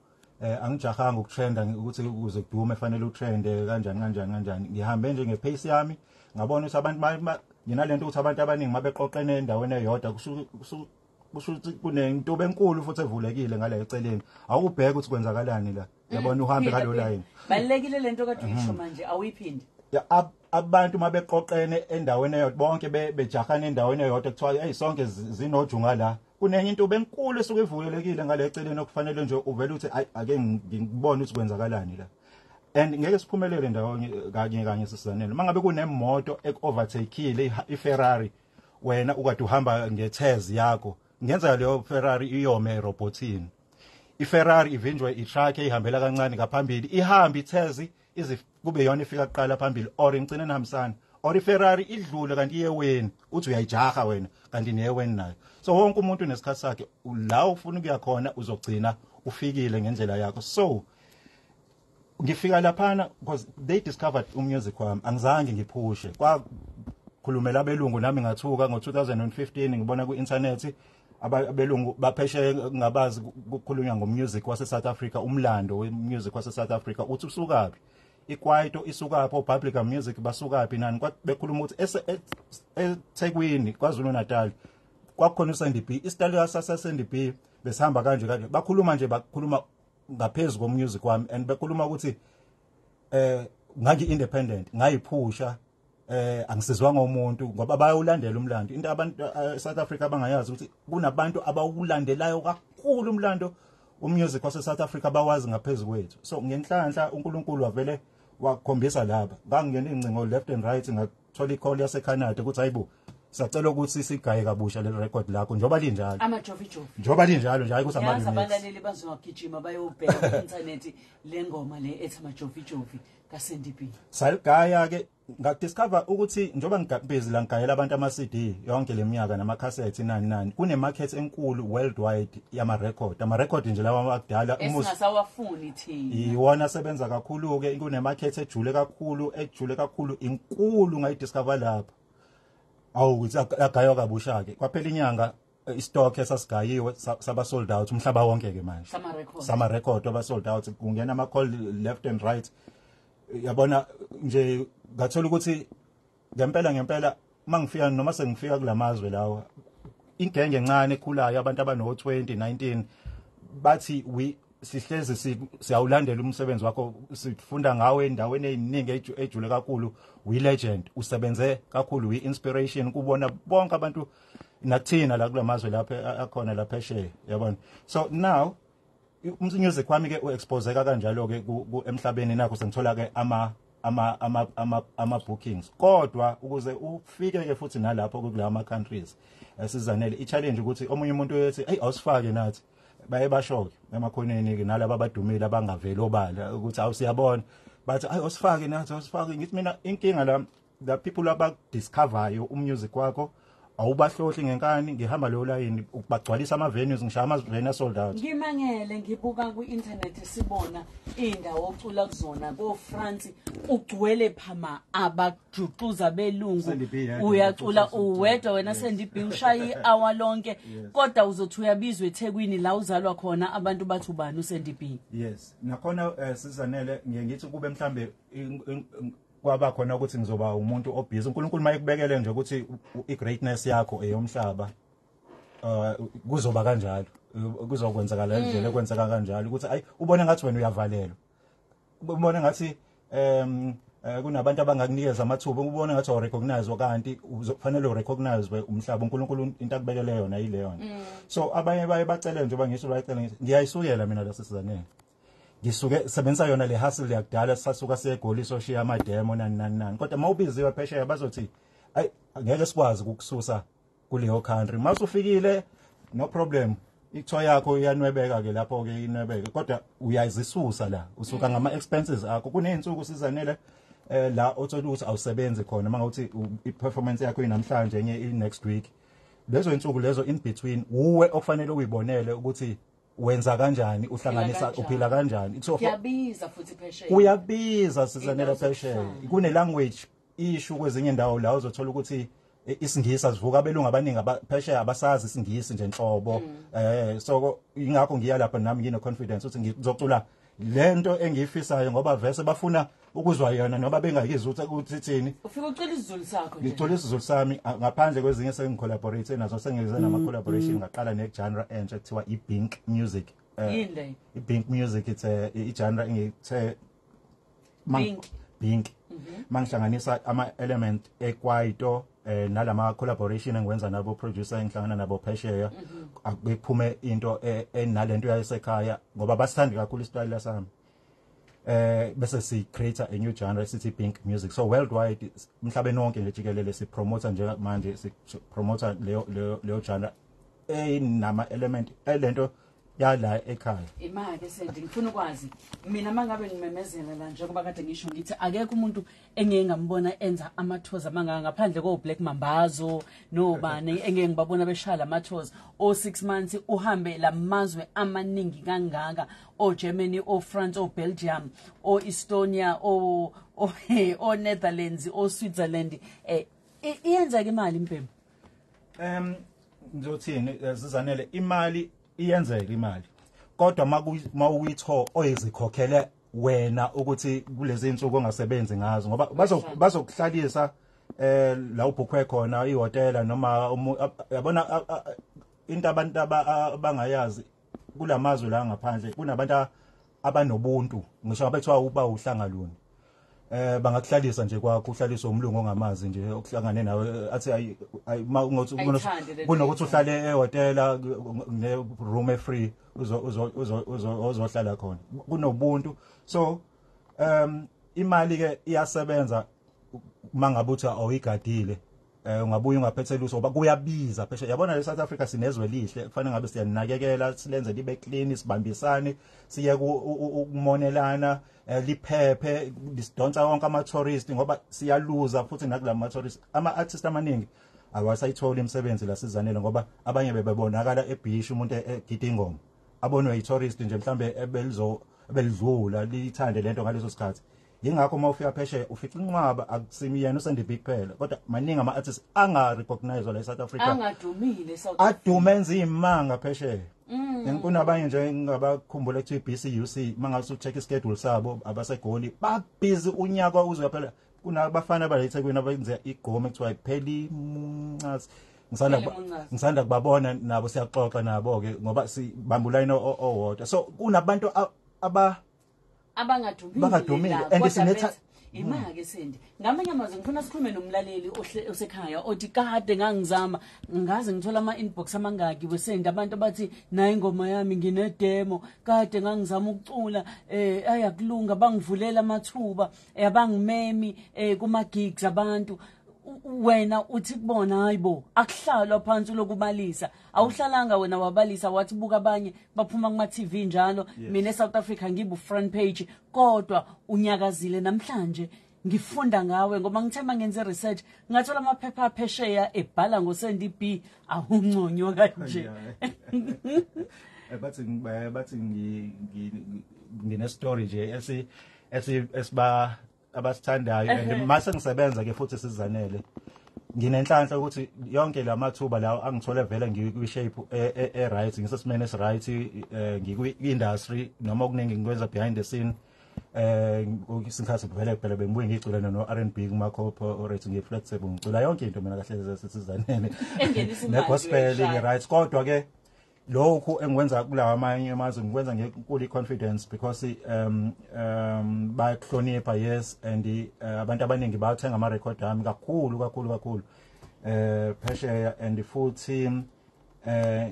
angijahanga ukutrenda ukuthi ukuze kudume fanele utrende kanjani kanjani kanjani. Ngihambe nje ngepace yami, ngabona ukuthi abantu nginalento ukuthi abantu abaningi mabeqoqene endaweni eyodwa kusho ukuthi kunento enkulu futhi evulekile ngale eceleni, awubheke ukuthi kwenzakalani la, yabona, uhambe ngalo line. Balekile lento kade uyisho manje, awuyiphindi. Abantu mabeqoqene endaweni eyodwa bonke bejahana endaweni eyodwa, kuthiwa hey, sonke zinojunga la, kunenye into benkulu esuke ivulelekile ngale eceleni okufanele nje uvele uthi ayi, ake ngibone ukuthi kwenzakalani la. And ngeke siphumelele ndawonye kanye kanye, sisizanele. Mangabe kunemoto eku-overtakeile, iFerrari, wena ukade uhamba ngeTazz yakho, ngenzeka leyo Ferrari iyome erobotini, iFerrari ivinjwe itruck ehambela kancane ngaphambili, ihambe iTazz ize kube yona ifika kuqala phambili, or ngicine nihambisana, or iFerrari idlule kanti iyeweni, uthi uyayijaha wena kanti niyeweni nayo. So wonke umuntu nesikhathi sakhe la ufuna ukuya khona, uzogcina ufikile ngendlela yakho. So ngifika laphana because they discovered umusic wami, angizange ngiphushe, kwakhulumela abelungu. Nami ngathuka ngo-2015 ngibona ku-internet abelungu baphesheya ngabazi kukhulunywa ngomusic wase South Africa, umlando wemusic wase South Africa, uthi usukaphi ikwaito, isukaphi obubblegum music, basukaphi nani. Bekhuluma ukuthi eThekwini, KwaZulu Natal, kwakukhona uSandy B, isitayela sase Sandy B besihamba kanje kanje. Bakhuluma nje, bakhuluma ngaphezulu komusic wami and bekhuluma ukuthi ngangi independent, ngayiphusha, angisizwanga umuntu, ngoba bayawulandela umlando. Into abantu South Africa abangayazi ukuthi kunabantu abawulandelayo kakhulu umlando, umusic wase South Africa bawazi ngaphezulu kwethu. So ngenhlanhla uNkulunkulu wavele wakhombisa laba, ngangena ingcingo left and right, ngathola icall yase Canada ukuthi hayibo, sacela ukuthi sigaye kabusha le record lakho njoba linjalo. Amajovijovi. Njoba linjalo nje, hayi ukuthi Yazi, ama-remix. abalaleli bazogijima bayobheka ku-inthanethi le ngoma le ethi Amajovijovi kaSandy B. Saligaya ke, ngadiscover ukuthi njoba ngibhizi la ngigayela abantu ama CD yonke leminyaka nama cassette nani nani, kune market enkulu worldwide yama record, ama record nje lawa akudala. Esingasawafuni thina. Iwona asebenza kakhulu ke. Kune market ejule kakhulu, ejule kakhulu, inkulu. Ngayidiscover lapha, awu, ukuthi agaywa kabusha ke. Kwaphela inyanga, istock esasigayiwe saba sold out umhlaba wonke ke manje. Sama record. Sama record aba sold out, kungena ama call left and right, yabona nje. Ngathola ukuthi ngempela ngempela mangifika, noma sengifika kulamazwe lawa, ingenge encane ekhulayo, abantu abano 20 19, bathi we sihlezi siyawulandela umsebenzi wakho, sifunda ngawe endaweni eziningi ejule kakhulu, we legend, usebenze kakhulu, we inspiration kubona bonke abantu nakuthina la kulamazwe lapha akhona la phesheya, yabona. So now umusic wami ke uexposeka kanjalo ke emhlabeni. Nakho sengithola ke ama bookings, kodwa ukuze ufike ke futhi nalapho kulawa ama countries, sizanele, i challenge ukuthi omunye umuntu uyethi hey, awusifake nathi, baye basho ke emakhoneni ke nalabo abadumile abangaveli obala ukuthi awusiyabona, bathi ayi, awusifake nathi, awusifake. Ngithi mina inkinga la, the people abadiscoverayo umusic wakho awubahlohli ngenkani. Ngihamba leyo line ukubagcwalisa ama venues, ngishaya ama venues sold out. Ngimangele ngibuka kwi-inthanethi, sibona iy'ndawo ocula kuzona ko-France, ugcwele phama abajuxuza belungu. Sandy B, yedwa. Uyacula uwedwa wena Sandy B, ushaya i-hour lonke, kodwa uzothi uyabizwa eThekwini la uzalwa khona, abantu bathi ubani uSandy B? Yes, nakhona sizanele, ngiye ngithi kube mhlambe kwaba khona ukuthi ngizoba umuntu obusy. uNkulunkulu mayekubekele nje ukuthi i-greatness yakho eyomhlaba, kuzoba kanjalo, kuzokwenzakala indlela ekwenzeka kanjalo, ukuthi ayi, ubone ngathi wena uyavalelwa, ubone ngathi kunabantu abangakunikeza amathuba, ubone ngathi awurecognize, kanti uzofanele urecognize umhlaba. uNkulunkulu into akubekele yona yileyo nto. So abanye baye bacele, njengoba ngisho bayacela, ngithi ngiyayisukela mina lasisizanele, ngisuke sebenzisa yona le hustle yakudala, sasuka siye eGoli soshiya ama demo nani nani nani. Kodwa mawubiziwe phesheya bazothi ayi, ngeke sikwazi ukukususa kuleyo country. Masufikile, no problem, itho yakho iyanwebeka ke lapho ke, inwebeke, kodwa uyazisusa la, usuka ngama expenses akho. Kuneyinsuku, sizanele, la othola ukuthi awusebenzi khona, mangawuthi i-performance yakho inamhlanje, enye i next week. Lezo insuku lezo in between, uwe okufanele uyibonele ukuthi wenza kanjani, uhlanganisa kanjani. Uphila kanjani. So Kuyabiza futhi phesheya. Kuyabiza, sizanele, Indawo phesheya. zokuhlala. Kune language issue kwezinye indawo la uzothola ukuthi isiNgisi asivuka, abelungu abaningi phesheya abasazi isiNgisi nje nhlobo. So ingakho ngiya lapha nami ngine confidence ukuthi ngizocula lento engiyifisayo, ngoba vese bafuna ukuzwa yona noma bengayizwa ukuthi ithini. Ufika ucula isiZulu sakho nje. Ngithola isiZulu sami, ngaphandle kwezinye sengicollaborate nazo, sengize nama collaboration, ngaqala ne genre entsha ekuthiwa i-Bink music. Yini le? I-Bink music, it's a i-genre engithe Bink. Bink. Mangihlanganisa ama element ekwaito nalama collaboration engwenza nabo producer engihlangana nabo phesheya, akuphume into enalento yasekhaya ngoba basithanda kakhulu isitayela sami. Bese si create a new genre sithi Pink Music. So worldwide emhlabeni wonke nje jikelele si promote nje manje, si promote leyo genre enama element elento yala ekhaya. Imake Sandy, ngifuna ukwazi mina mangabe ngimemezela la, njengoba kade ngisho ngithi akekho umuntu engeke ngambona enza amathoza mangaka ngaphandle ko Black Mambazo nobani engeke ngibabona beshaya amathoza o 6 months uhambe lamazwe amaningi kangaka, o Germany, o France, o Belgium, o Estonia, o Netherlands, o Switzerland. Iyenza ke imali impembe? Ngizothini Sizanele, imali iyenzeka imali, kodwa mawuyitho oyizikhokhele wena ukuthi kulezi insuku ongasebenzi ngazo, ngoba bazokuhlalisa la ubhukhwe khona ihotela noma yabona into abantu abangayazi kulamazwe la ngaphandle kunabantu abanobuntu, ngisho abethiwa uba uhlanga luni, bangakuhlalisa nje kwakho, uhlaliswe umlungu ongamazi nje okuhlangane nawe athi kunokuthi uhlale ehotela ne room free uzohlala khona, kunobuntu. So imali ke iyasebenza mangabe uthi awuyigadile, ungabuye ungaphethe lutho ngoba kuyabiza phesheya. Yabona le South Africa sinezwe lihle, kufanele ngabe siyanakekela, silenze libe clean, sibambisane, siye ukumonelana, liphephe, lisidonsa wonke ama tourist ngoba siyaluza futhi nakulama tourist. Ama artists amaningi awasayithola imisebenzi la Sizanele ngoba abanye bebebonakala ebeach, umuntu egida ingoma abonwe yi-tourist nje mhlambe ebelidlula lithande lento ngaleso sikhathi. Yingakho uma ufika phesheya ufica inqwaba, akusimi yena uSandy B kuphela, kodwa maningi ama artists anga recognize la eSouth Africa, angadumile South Africa, adume enza imanga phesheya. Kunabanye nje ngabakhumbula kuthiwa iBCUC, mangabe ucheck ischedule sabo abasegoli ba busy unyaka uze phela. Kunabafana bala eThekwini abenza igqome kuthiwa ipheli muncazi, ngisanda kubabona nabo, siyaxoxa nabo ke ngoba sibamba uline owodwa. So kunabantu abangadumile and sinetha imake Sandy. Ngamanye amazwi ngifuna sikhulume nomlaleli osekhaya othi kade ngangizama ngaze ngithola ama inbox amangaki weSandy, abantu abathi nayi ingoma yami ngine demo, kade ngangizama ukucula ayakulunga, bangivulela amathuba, abangimemi kuma gigs abantu. Wena uthi kubona hayibo akuhlalwa phansi lokubalisa, awuhlalanga wena wabalisa wathi buka abanye baphuma kuma TV njalo, mina eSouth Africa ngibu front page, kodwa unyakazile namhlanje ngifunda ngawe ngoba ngithe mangenze research ngathola amaphepha aphesheya ebhala ngoSandy B, awunconywa kanje. Bathi ngine story nje esiba abasithandayo, and mase ngisebenza ke futhi Sizanele nginenhlanhla ukuthi yonke lamathuba lawo angithole vele ngikwi shape e right, ngisesimene esi right, ngikwi industry noma okuningi ngikwenza behind the scene. Isikhathi vele phela bengibuye ngicula no R&B kuma corporate, ngi flexible ngicula yonke into mina kahle Sizanele, ne gospel ngi right. Kodwa ke lokhu engikwenza kulawa amanye amazwe ngikwenza ngenkulu confidence because bayakuhlonipha, yes, and abantu abaningi bayathenga ama record ami kakhulu kakhulu kakhulu phesheya, and futhi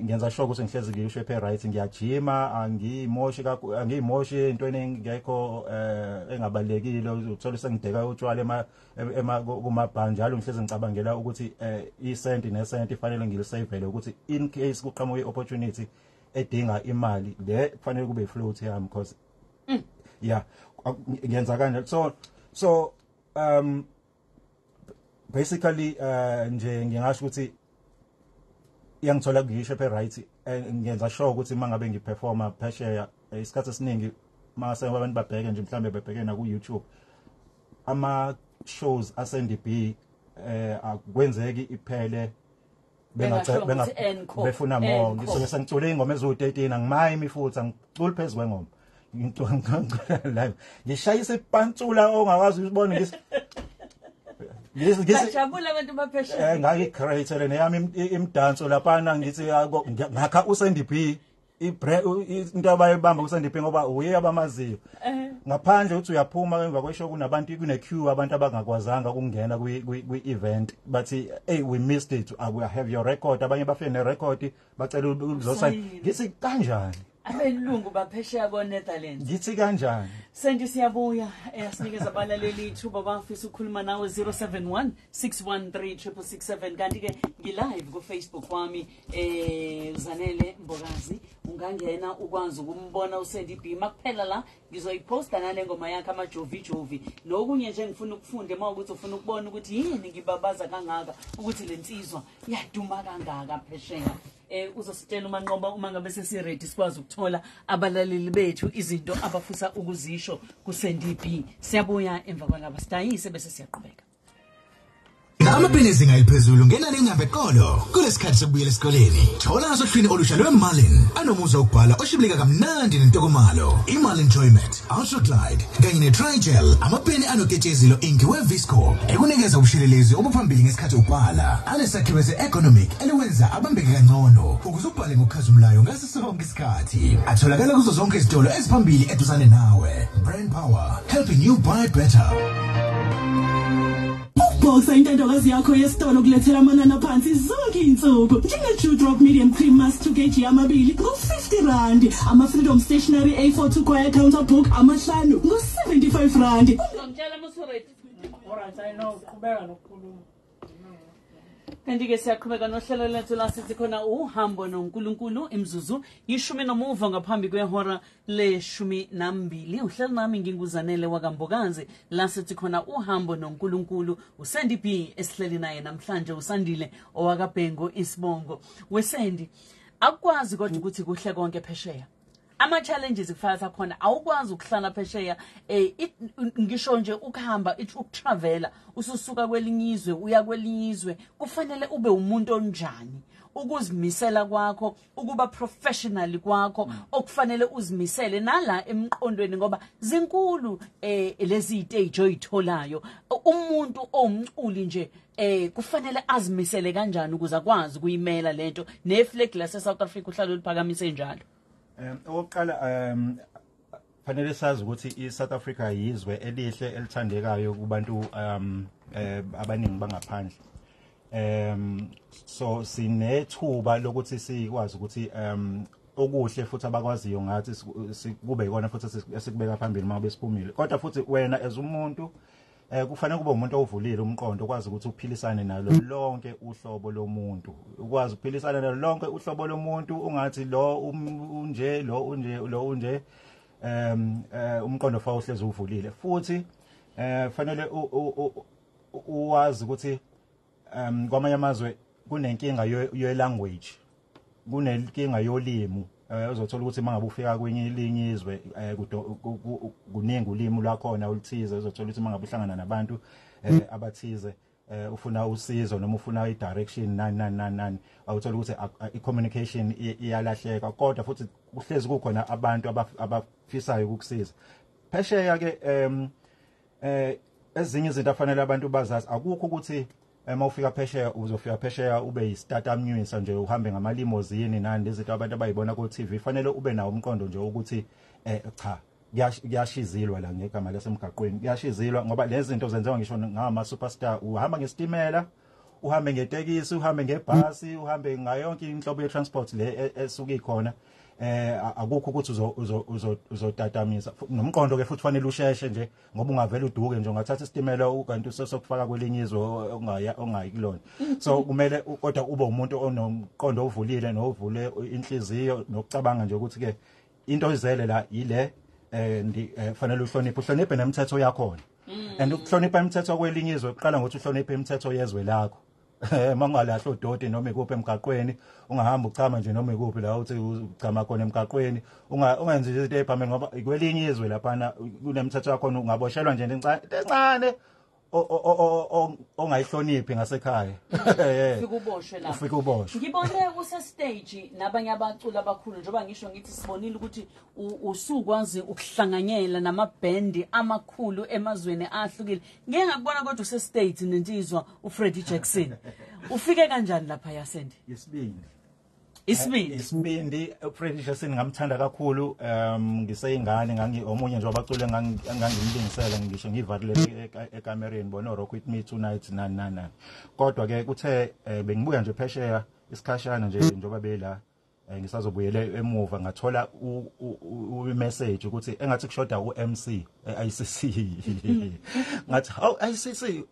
ngenza sure ukuthi ngihlezi ngisho phe right, ngiyajima, angiyimoshi kakhulu, angiyimoshi entweni engekho engabalekile, uthola sengideka utshwala ema kumabhange njalo. Ngihlezi ngicabangela ukuthi isenti nesenti fanele ngilisavele ukuthi in case kuqhamuka iopportunity edinga imali le kufanele kube float yami, because yeah ngenza kanje. So basically nje ngingasho ukuthi iyangithola ngisho phe right, ngenza sure ukuthi mangabe ngiperforma phesheya isikhathi esiningi mase abantu babheke nje mhlambe bebheke na ku YouTube ama shows aSandy B, akwenzeki iphele befuna more. Ngisuke sengicule ingoma eziwu13, angimayimi futhi angiculi phezulu kwengoma, ngicula live ngishayisa ipantsula ongakwazi ukubona ngijabula abantu baphesheya. Ngaki create neyami imdanso laphana, ngithi ngakha uSandy B Into abayibamba kuSandy B ngoba uye abamaziyo. Ngaphandle uthi uyaphuma emva kweshow kunabantu, kune queue, abantu abangakwazanga ukungena kwi event, bathi, "Hey, we missed it. I will have your record." Abanye bafike ne record, bacela ukuzosayina. Ngithi kanjani? Abelungu baphesheya ko-Netherlands. Ngithi kanjani? Sandy, siyabuya. Sinikeza abalaleli ithuba bafisa ukukhuluma nawe, 071 613 667. Kanti-ke ngi-live ku-Facebook wami, Zanele Mbokazi. Ungangena ukwazi ukumbona uSandy B. Makuphela la ngizoyiposta nale ngoma yakhe amajovijovi nokunye nje. Ngifuna ukufunda uma ukuthi ufuna ukubona ukuthi yini ngibabaza kangaka, ukuthi le nsizwa yaduma kangaka phesheya. Uzositshela uManqoba uma ngabe sesi-ready, sikwazi ukuthola abalaleli bethu, izinto abafisa ukuzisho kuSandy B. Siyabuya emva kwalaba, sidayise bese siyaqhubeka. Amapeni ezinga eliphezulu ngenani engambe eqolo kulesikhathi sokubuyela esikoleni. Thola ngasohlwini olusha lweMarlin anomuzwa wokubhala oshibilika kamnandi nentokomalo. IMarlin Joymat, Ultra Glide kanye ne-Trigel, amapeni anoketshezi lo-inki we-Visco ekunikeza ubushelelezi obuphambili ngesikhathi ubhala. Anesakhiwo se-ergonomic eliwenza abambeke kangcono ukuze ubhale ngokukhazimulayo ngaso sonke isikhathi. Atholakala kuzo zonke izitolo eziphambili eduzane nawe. Brand Power, helping you buy better. Boxer, intandokazi yakho yesitolo kulethela amanani aphansi zonke iy'nsuku, njenge-Dew Drop Medium Cream Mask 2 kg amabili ngo-50 rand, ama-Freedom Stationery A4 2 quire counter book amahlanu ngo-75 rand. Ngizomtshela uma usu-ready. Alright, I know, qhubeka nokukhuluma. Kanti-ke siyaqhubeka nohlelo lethu la sithi khona uhambo noNkulunkulu. Imizuzu 10 ngaphambi kwehora le-12. Uhlelo nami nginguZanele wakaMbokazi, la sithi khona uhambo noNkulunkulu. USandy B esihleli naye namhlanje, uSandile owakaBhengu isibongo. WeSandy, akukwazi kodwa ukuthi kuhle konke phesheya. Ama-challenges kufaka sakhona, awukwazi ukuhlala phesheya, ngisho nje ukuhamba, ukutravela, ususuka kwelinye izwe uya kwelinye izwe, kufanele ube umuntu onjani? Ukuzimisela kwakho, ukuba professional kwakho, okufanele uzimisele nala emqondweni, ngoba zinkulu lezi stage oyitholayo. Umuntu owumculi nje kufanele azimisele kanjani ukuze akwazi ukuyimela lento ne-flag lase South Africa uhlalo uliphakamise njalo? Okokuqala, fanele sazi ukuthi iSouth Africa yizwe elihle elithandekayo kubantu abaningi bangaphandle. So sinethuba lokuthi sikwazi ukuthi okuhle futhi abakwaziyo ngathi kube ikona futhi esikubeka phambili uma besiphumile. Kodwa futhi wena as umuntu kufanele kube umuntu ovulile umqondo, ukwazi ukuthi uphilisane nalo lonke uhlobo lomuntu, ukwazi ukuphilisana nalo lonke uhlobo lomuntu, ungathi lo unje, lo unje, lo unje. Umqondo fa uhlezi uvulile. Futhi fanele uwazi ukuthi kwamanye amazwe kunenkinga ye language, kunenkinga yolimi. Uzothola ukuthi mangabe ufika kwenye elinye izwe, kuningi ulimi lwakhona oluthize. Uzothola ukuthi mangabe uhlangana nabantu abathize, ufuna usizo noma ufuna i-direction, nani nani nani nani, awuthola ukuthi i-communication iyalahleka. Kodwa futhi kuhlezi kukhona abantu abafisayo ukukusiza phesheya ke. Ezinye izinto afanele abantu bazazi, akukho ukuthi uma ufika phesheya uzofika phesheya ube yi-startup nje, uhambe ngama-limousine nani, izinto abantu abayibona ku TV. Fanele ube nawo umqondo nje ukuthi cha, kuyashizilwa la, ngegama lasemgaqweni kuyashizilwa, ngoba lezi zinto zenziwa ngisho ngama superstar. Uhamba ngesitimela, uhambe ngetekisi, uhambe ngebhasi, uhambe ngayo yonke inhlobo ye-transport le esuke ikhona. Akukho ukuthi uzotatamisa. Nomqondo ke futhi fanele usheshe nje, ngoba ungavela uduke nje, ungathatha isitimela ukanti usesokufaka kwelinye izwe ongaya ongayi kulona. So kumele kodwa ube umuntu onomqondo ovulile novule inhliziyo nokucabanga nje ukuthi ke into izele la yile, fanele uhloniphe nemithetho yakhona. And ukuhlonipha imithetho kwelinye izwe kuqala ngokuthi uhloniphe imithetho yezwe lakho. Mangalahla udoti noma ikuphi emgaqweni, ungahamba uchama nje noma ikuphi la uthi uchama khona emgaqweni, ungenzi izinto eziphambene, ngoba kwelinye izwe laphana kunemithetho yakhona, ungaboshelwa nje into encane ongayihloniphi ngasekhaya. Ufike uboshwe lapho. Ufike uboshwe. Ngibone use stage nabanye abaculi abakhulu, njengoba ngisho ngithi sibonile ukuthi usukwazi ukuhlanganyela namabhendi amakhulu emazweni ahlukile. Ngeke ngakubona kodwa use stage nensizwa uFreddie Jackson. Ufike kanjani lapha yaSandy? Isibindi. Isibindi. Isibindi uFreddie Jackson ngamthanda kakhulu ngiseyingane ngangi omunye nje wabaculi ngangimlingisela ngisho ngivalile ekamereni bona Rock With Me Tonight nani nani nani. Kodwa ke kuthe bengibuya nje phesheya isikhashana nje njoba bela ngisazobuyela emuva ngathola u message ukuthi engathi kushoda uMC eICC. Ngathi hawu, ICC,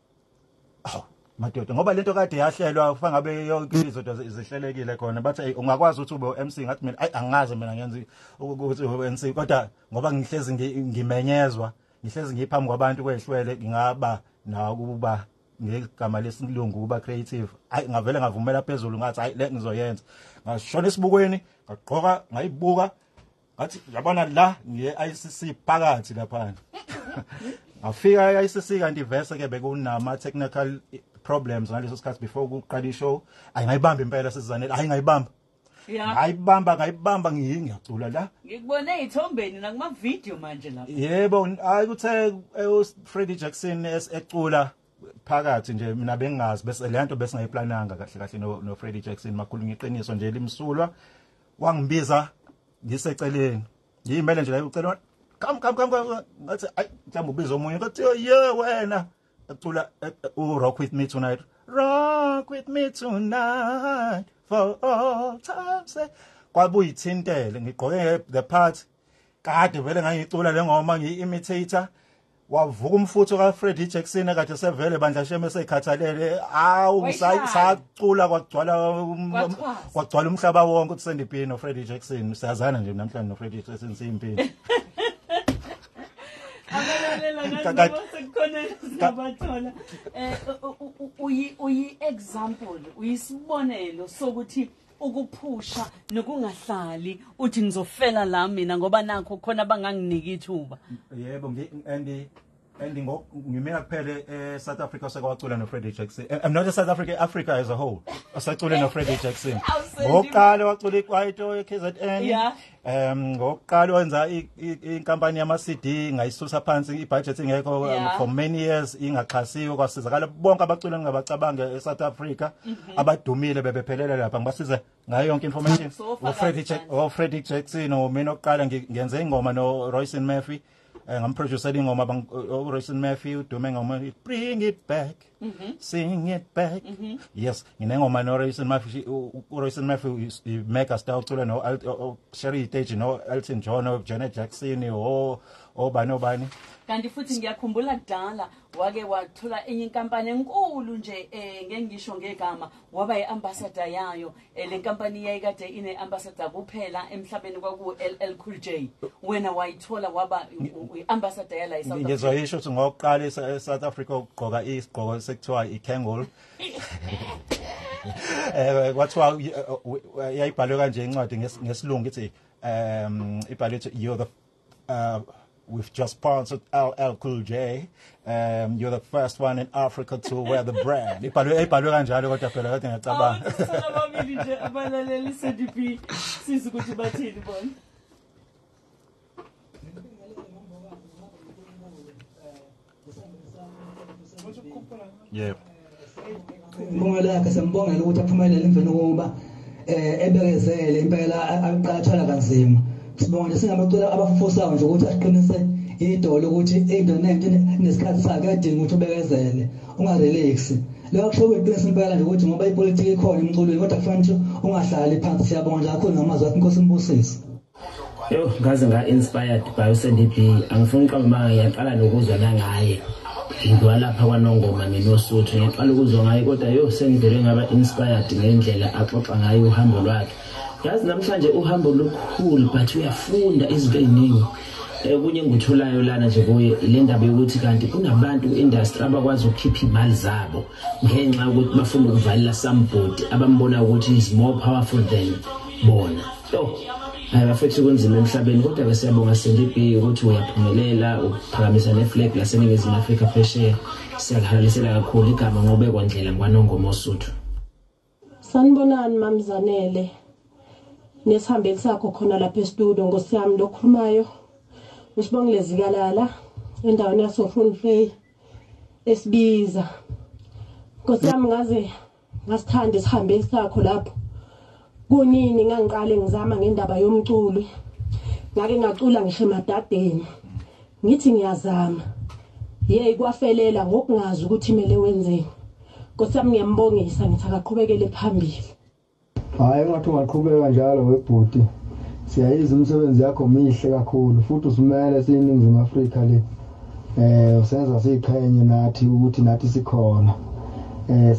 awu madoda, ngoba lento kade yahlelwa kufanele ngabe yonke izinto zihlelekile khona. Bathi, "Ey, ungakwazi ukuthi ube uMC?" Ngathi mina, "Ayi, angazi mina ngenza ukuthi ube MC, kodwa ngoba ngihlezi ngimenyezwa, ngihlezi ngiphambi kwabantu kwehlwele, ngingaba nakuba ngegama lesilungu kuba creative." Ayi, ngavele ngavumela phezulu, ngathi, "Hayi, le ngizoyenza." Ngashona esibukweni, ngagqoka, ngayibuka, ngathi, "Yabona la, ngiye ICC phakathi lapha." Ngafika e-ICC, kanti vese ke bekunama technical problems ngaleso sikhathi before kuqala ishow. Ayi, ngayibamba impela sizanele, ayi, ngayibamba. Ngayibamba, ngayibamba, ngiyacula la. Ngikubone ezithombeni nakuma video manje lapha. Yebo, hayi, kuthe uFreddie Jackson ecula phakathi nje, mina bengingazi, bese le nto besingayiplananga kahle kahle no Freddie Jackson. Makhulunywa iqiniso nje limsulwa, wangibiza ngiseceleni, ngiyimele nje la, ucela, "Come, come, come, come." Ngathi, "Ayi, mhlawumbe ubiza omunye." Ngathi, "Ye wena," ecula u Rock With Me Tonight, "Rock with me tonight for all times." Kwabuyithintele, ngigqoke the part kade vele ngangicula le ngoma, ngiyi-imitator. Wavuka umfutho kaFreddie Jackson kade sevele bandla sheme sekhathalele. Awu, Wayishaya. sacula kwagcwala Kwachwaza. kwagcwala umhlaba wonke uthi Sandy B no Freddie Jackson siyazana nje namhlanje, no Freddie Jackson siyimpilo. Abalalela ngathi sekukhona singabathola. Uyi example, uyisibonelo sokuthi ukuphusha nokungahlali uthi ngizofela la mina ngoba nakho khona banganginiki ithuba. Yebo, and ngimina kuphela e South Africa osekwacula no Freddie Jackson. I'm not a South Africa, Africa as a whole osacule no Freddie Jackson. Awusendi- Ngokuqala wacula ikwaito eKZN. Ngokuqala wenza inkampani yama CD, ngayisusa phansi, ibudget ingekho for many years ingaxhasiwe, kwasizakala bonke abaculi engingabacabanga eSouth Africa abadumile bebephelele lapha, ngibasize ngayo yonke information. So, ufakazi o Freddie Jackson mina oqala ngenze ingoma no Royce Murphy, ngamproducela ingoma o Royce Murphy udume ngoma Bring It Back, Sing It Back. Yes, nginengoma no Royce Murphy. U Royce Murphy is i mega star, ucula no Sherry Stage no Elton John no Janet Jackson o obani obani. Kanti futhi ngiyakhumbula kudala wake wathola enye inkampani enkulu nje, ngeke ngisho ngegama, waba iambassador yayo. Le nkampani yayikade ine ambassador kuphela emhlabeni, kwaku LL Cool J. Wena wayithola, waba iambassador yala eSouth Africa. Ngizoyisho ukuthi ngokuqala eSouth Africa ukugqoka isigqoko sekuthiwa iKangol, kwathiwa yayibhalwe kanje incwadi ngesilungu, ithi ibhalwe ithi, "You're the we've just sponsored LL Cool J. You're the first one in Africa to wear the brand." Ibhalwe kanjalo, kodwa phela kade ngiyacabanga. Sala babili nje abalaleli CDP, sizwe ukuthi bathini bona. Yebo. Imbongelo yakhe sembongela ukuthi aphumelele emveni kokuba ebekezele impela, aqathala kanzima. Sibonga nje singabacula abafufusayo nje ukuthi asiqinise idolo ukuthi into nento nesikhathi sakhe, ayadinga ukuthi ubekezele, ungarelax. Lokho kusho kuyiqiniso impela nje ukuthi ngoba ipolitiki ikhona emculweni, kodwa kufanele ukuthi ungahlali phansi. Siyabonga nje kakhulu ngamazwi akhe, inkosi imbusise. Yo, ngaze nga-inspired by uSandy B. Angifuni uqamba amanga, ngiyaqala nokuzwa nangaye. Ngilapha kwaNongoma mina oSuthu, ngiyaqala ukuzwa ngaye, kodwa yo, sengivele ngaba inspired ngendlela axoxa ngayo uhambo lwakhe. Yazi namhlanje uhambo lukhulu, but uyafunda izinto ey'ningi. Okunye engikutholayo lana nje kuye ile ndaba yokuthi kanti kunabantu ku-industry abakwazi ukukhipha iy'mali zabo ngenxa yokuthi bafuna ukuvalela somebody abambona ukuthi is more powerful than bona. Yo, hayi bafethu, kunzima emhlabeni, kodwa-ke siyabonga Sandy B ukuthi uyaphumelela ukuphakamisa neflag laseNingizimu Afrika phesheya. Siyakuhalalisela kakhulu igama ngobekwa ndlela ngwaNongoma oSuthu. Sanibonani mamzanele nesihambeli sakho khona lapha e-studio. Nkosi yami, lokhulumayo usibongile Zikalala endaweni yasoFrontfay esibiza. Nkosi yami, ngaze ngasithanda isihambeli sakho lapho. Kunini ngangiqale ngizama ngendaba yomculo, ngake ngacula ngisho emadadeni, ngithi ngiyazama, yey kwafelela ngokungazi ukuthi kumele wenzeni. Nkosi yami ngiyambongisa, ngithi akaqhubekele phambili. Hayi, ungathi ungaqhubeka njalo webhuti, siyayizwa imisebenzi yakho mihle kakhulu, futhi usimele siyiNingizimu Afrika le, usenza siqhenye nathi ukuthi nathi sikhona.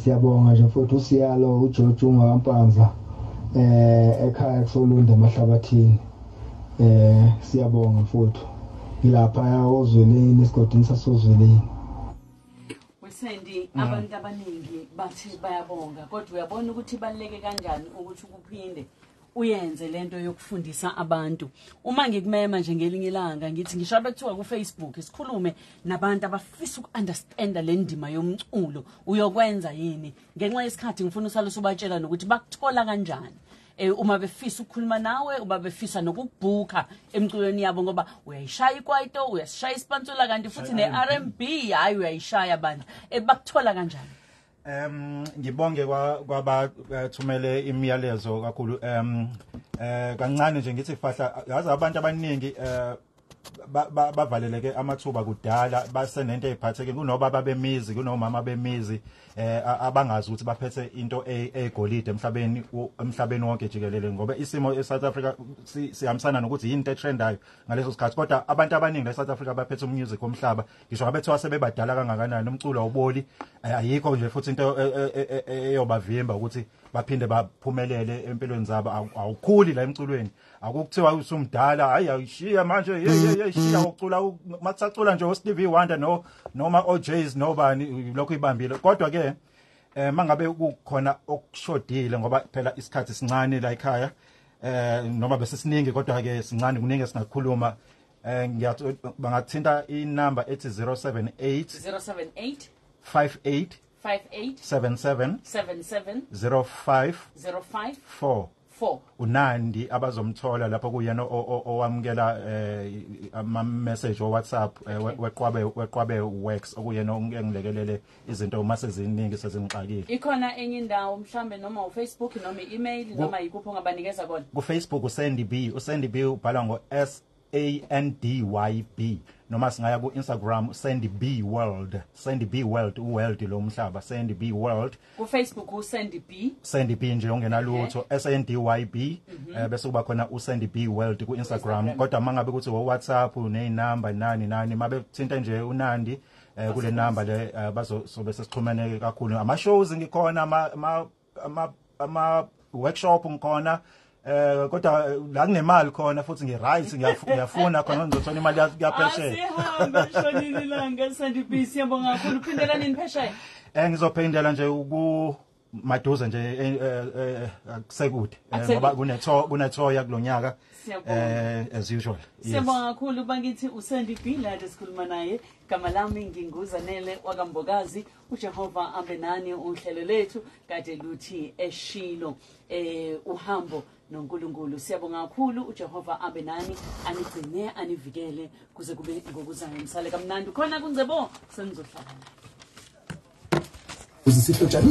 Siyabonga nje futhi usiyalo uGeorge Ungampanza ekhaya kusolunda emahlabathini. Siyabonga futhi ngilapha ozweleni, esigodini sasozweleni. Wesendi, abantu abaningi bathi bayabonga, kodwa uyabona ukuthi ibaluleke kanjani ukuthi ukuphinde uyenze lento yokufundisa abantu. Uma ngikumema nje ngelinye ilanga, ngithi ngisho bekuthiwa ku Facebook sikhulume nabantu abafisa uku-understanda le ndima yomculo, uyokwenza yini? Ngenxa yesikhathi ngifuna usale usubatshela nokuthi bakuthola kanjani uma befisa ukukhuluma nawe, uma befisa nokukubhuka emculweni yabo, ngoba uyayishaya ikwaito, uyasishaya isipantsula, kanti futhi ne-R&B, hayi uyayishaya bandla. Bakuthola kanjani? Ngibonge kwabathumele imiyalezo kakhulu. Kancane nje ngithi fahla, yazi abantu abaningi bavaleleke amathuba kudala, basenento eziphatheke kunobaba bemizi, kunomama bemizi abangazi ukuthi baphethe into egolide emhlabeni wonke jikelele, ngoba isimo eSouth Africa sihambisana nokuthi yini into etrendayo ngaleso sikhathi. Kodwa abantu abaningi la eSouth Africa baphethe umusic womhlaba, ngisho ngabe kuthiwa sebebadala kangakanani, umculo awuboli, ayikho nje futhi into eyobavimba ukuthi baphinde baphumelele empilweni zabo. Awukhuli la emculweni, akukuthiwa usumdala, hayi ayishiya manje, hey shiya ukucula, makusacula nje uStevie Wonder noma OJs nobani, lokho ibambile. Kodwa ke mangabe kukhona okushodile, ngoba phela isikhathi sincane la ekhaya, noma bese siningi kodwa ke sincane, kuningi singakhuluma. Bangathinta inamba ethi 078 078 58 58 77 77 05 05 4 4. Unandi abazomthola lapho, kuyena owamukela ama message o WhatsApp, weqwabe works, okuyena ongilekelele izinto uma seziningi sezingixakile. Ikhona enye indawo mhlambe, noma uFacebook noma i-email, noma yikuphi ongabanikeza kona? Ku Facebook uSandy B, uSandy B ubhalwa ngo S A N D Y B, noma singaya ku Instagram Sandy B World, Sandy B World, uworld lo mhlaba, Sandy B World. Ku Facebook uSandy B, Sandy B nje ongenalutho, S A N D Y B, bese kuba khona uSandy B World ku Instagram. Kodwa mangabe kuthi wo WhatsApp nezinamba nani nani, mabe thinta nje uNandi kule number le, bazobe sesixhumene kakhulu. Ama shows ngikhona, ama workshop ngikhona, kodwa la kunemali khona futhi ngi-right, ngiyafuna khona ngizothola imali yaphesheya. Asihambe shonile ilanga, Sandy B, siyabonga kakhulu. Uphindela nini phesheya? Ngizophindela nje ku maduze nje, akusekude, ngoba kunethoya kulonyaka, as usual. Siyabonga kakhulu bakithi uSandy B la sikhuluma naye. Gama lami nginguZanele wakaMbokazi. uJehova abe nani. Uhlelo lethu kade luthi eshilo uhambo noNkulunkulu. Siyabonga kakhulu, uJehova abe nani, anigcine, anivikele kuze kube ngokuzayo. Msale kamnandi khona kungcebo, senizohlala naye. Uzisihlotshana.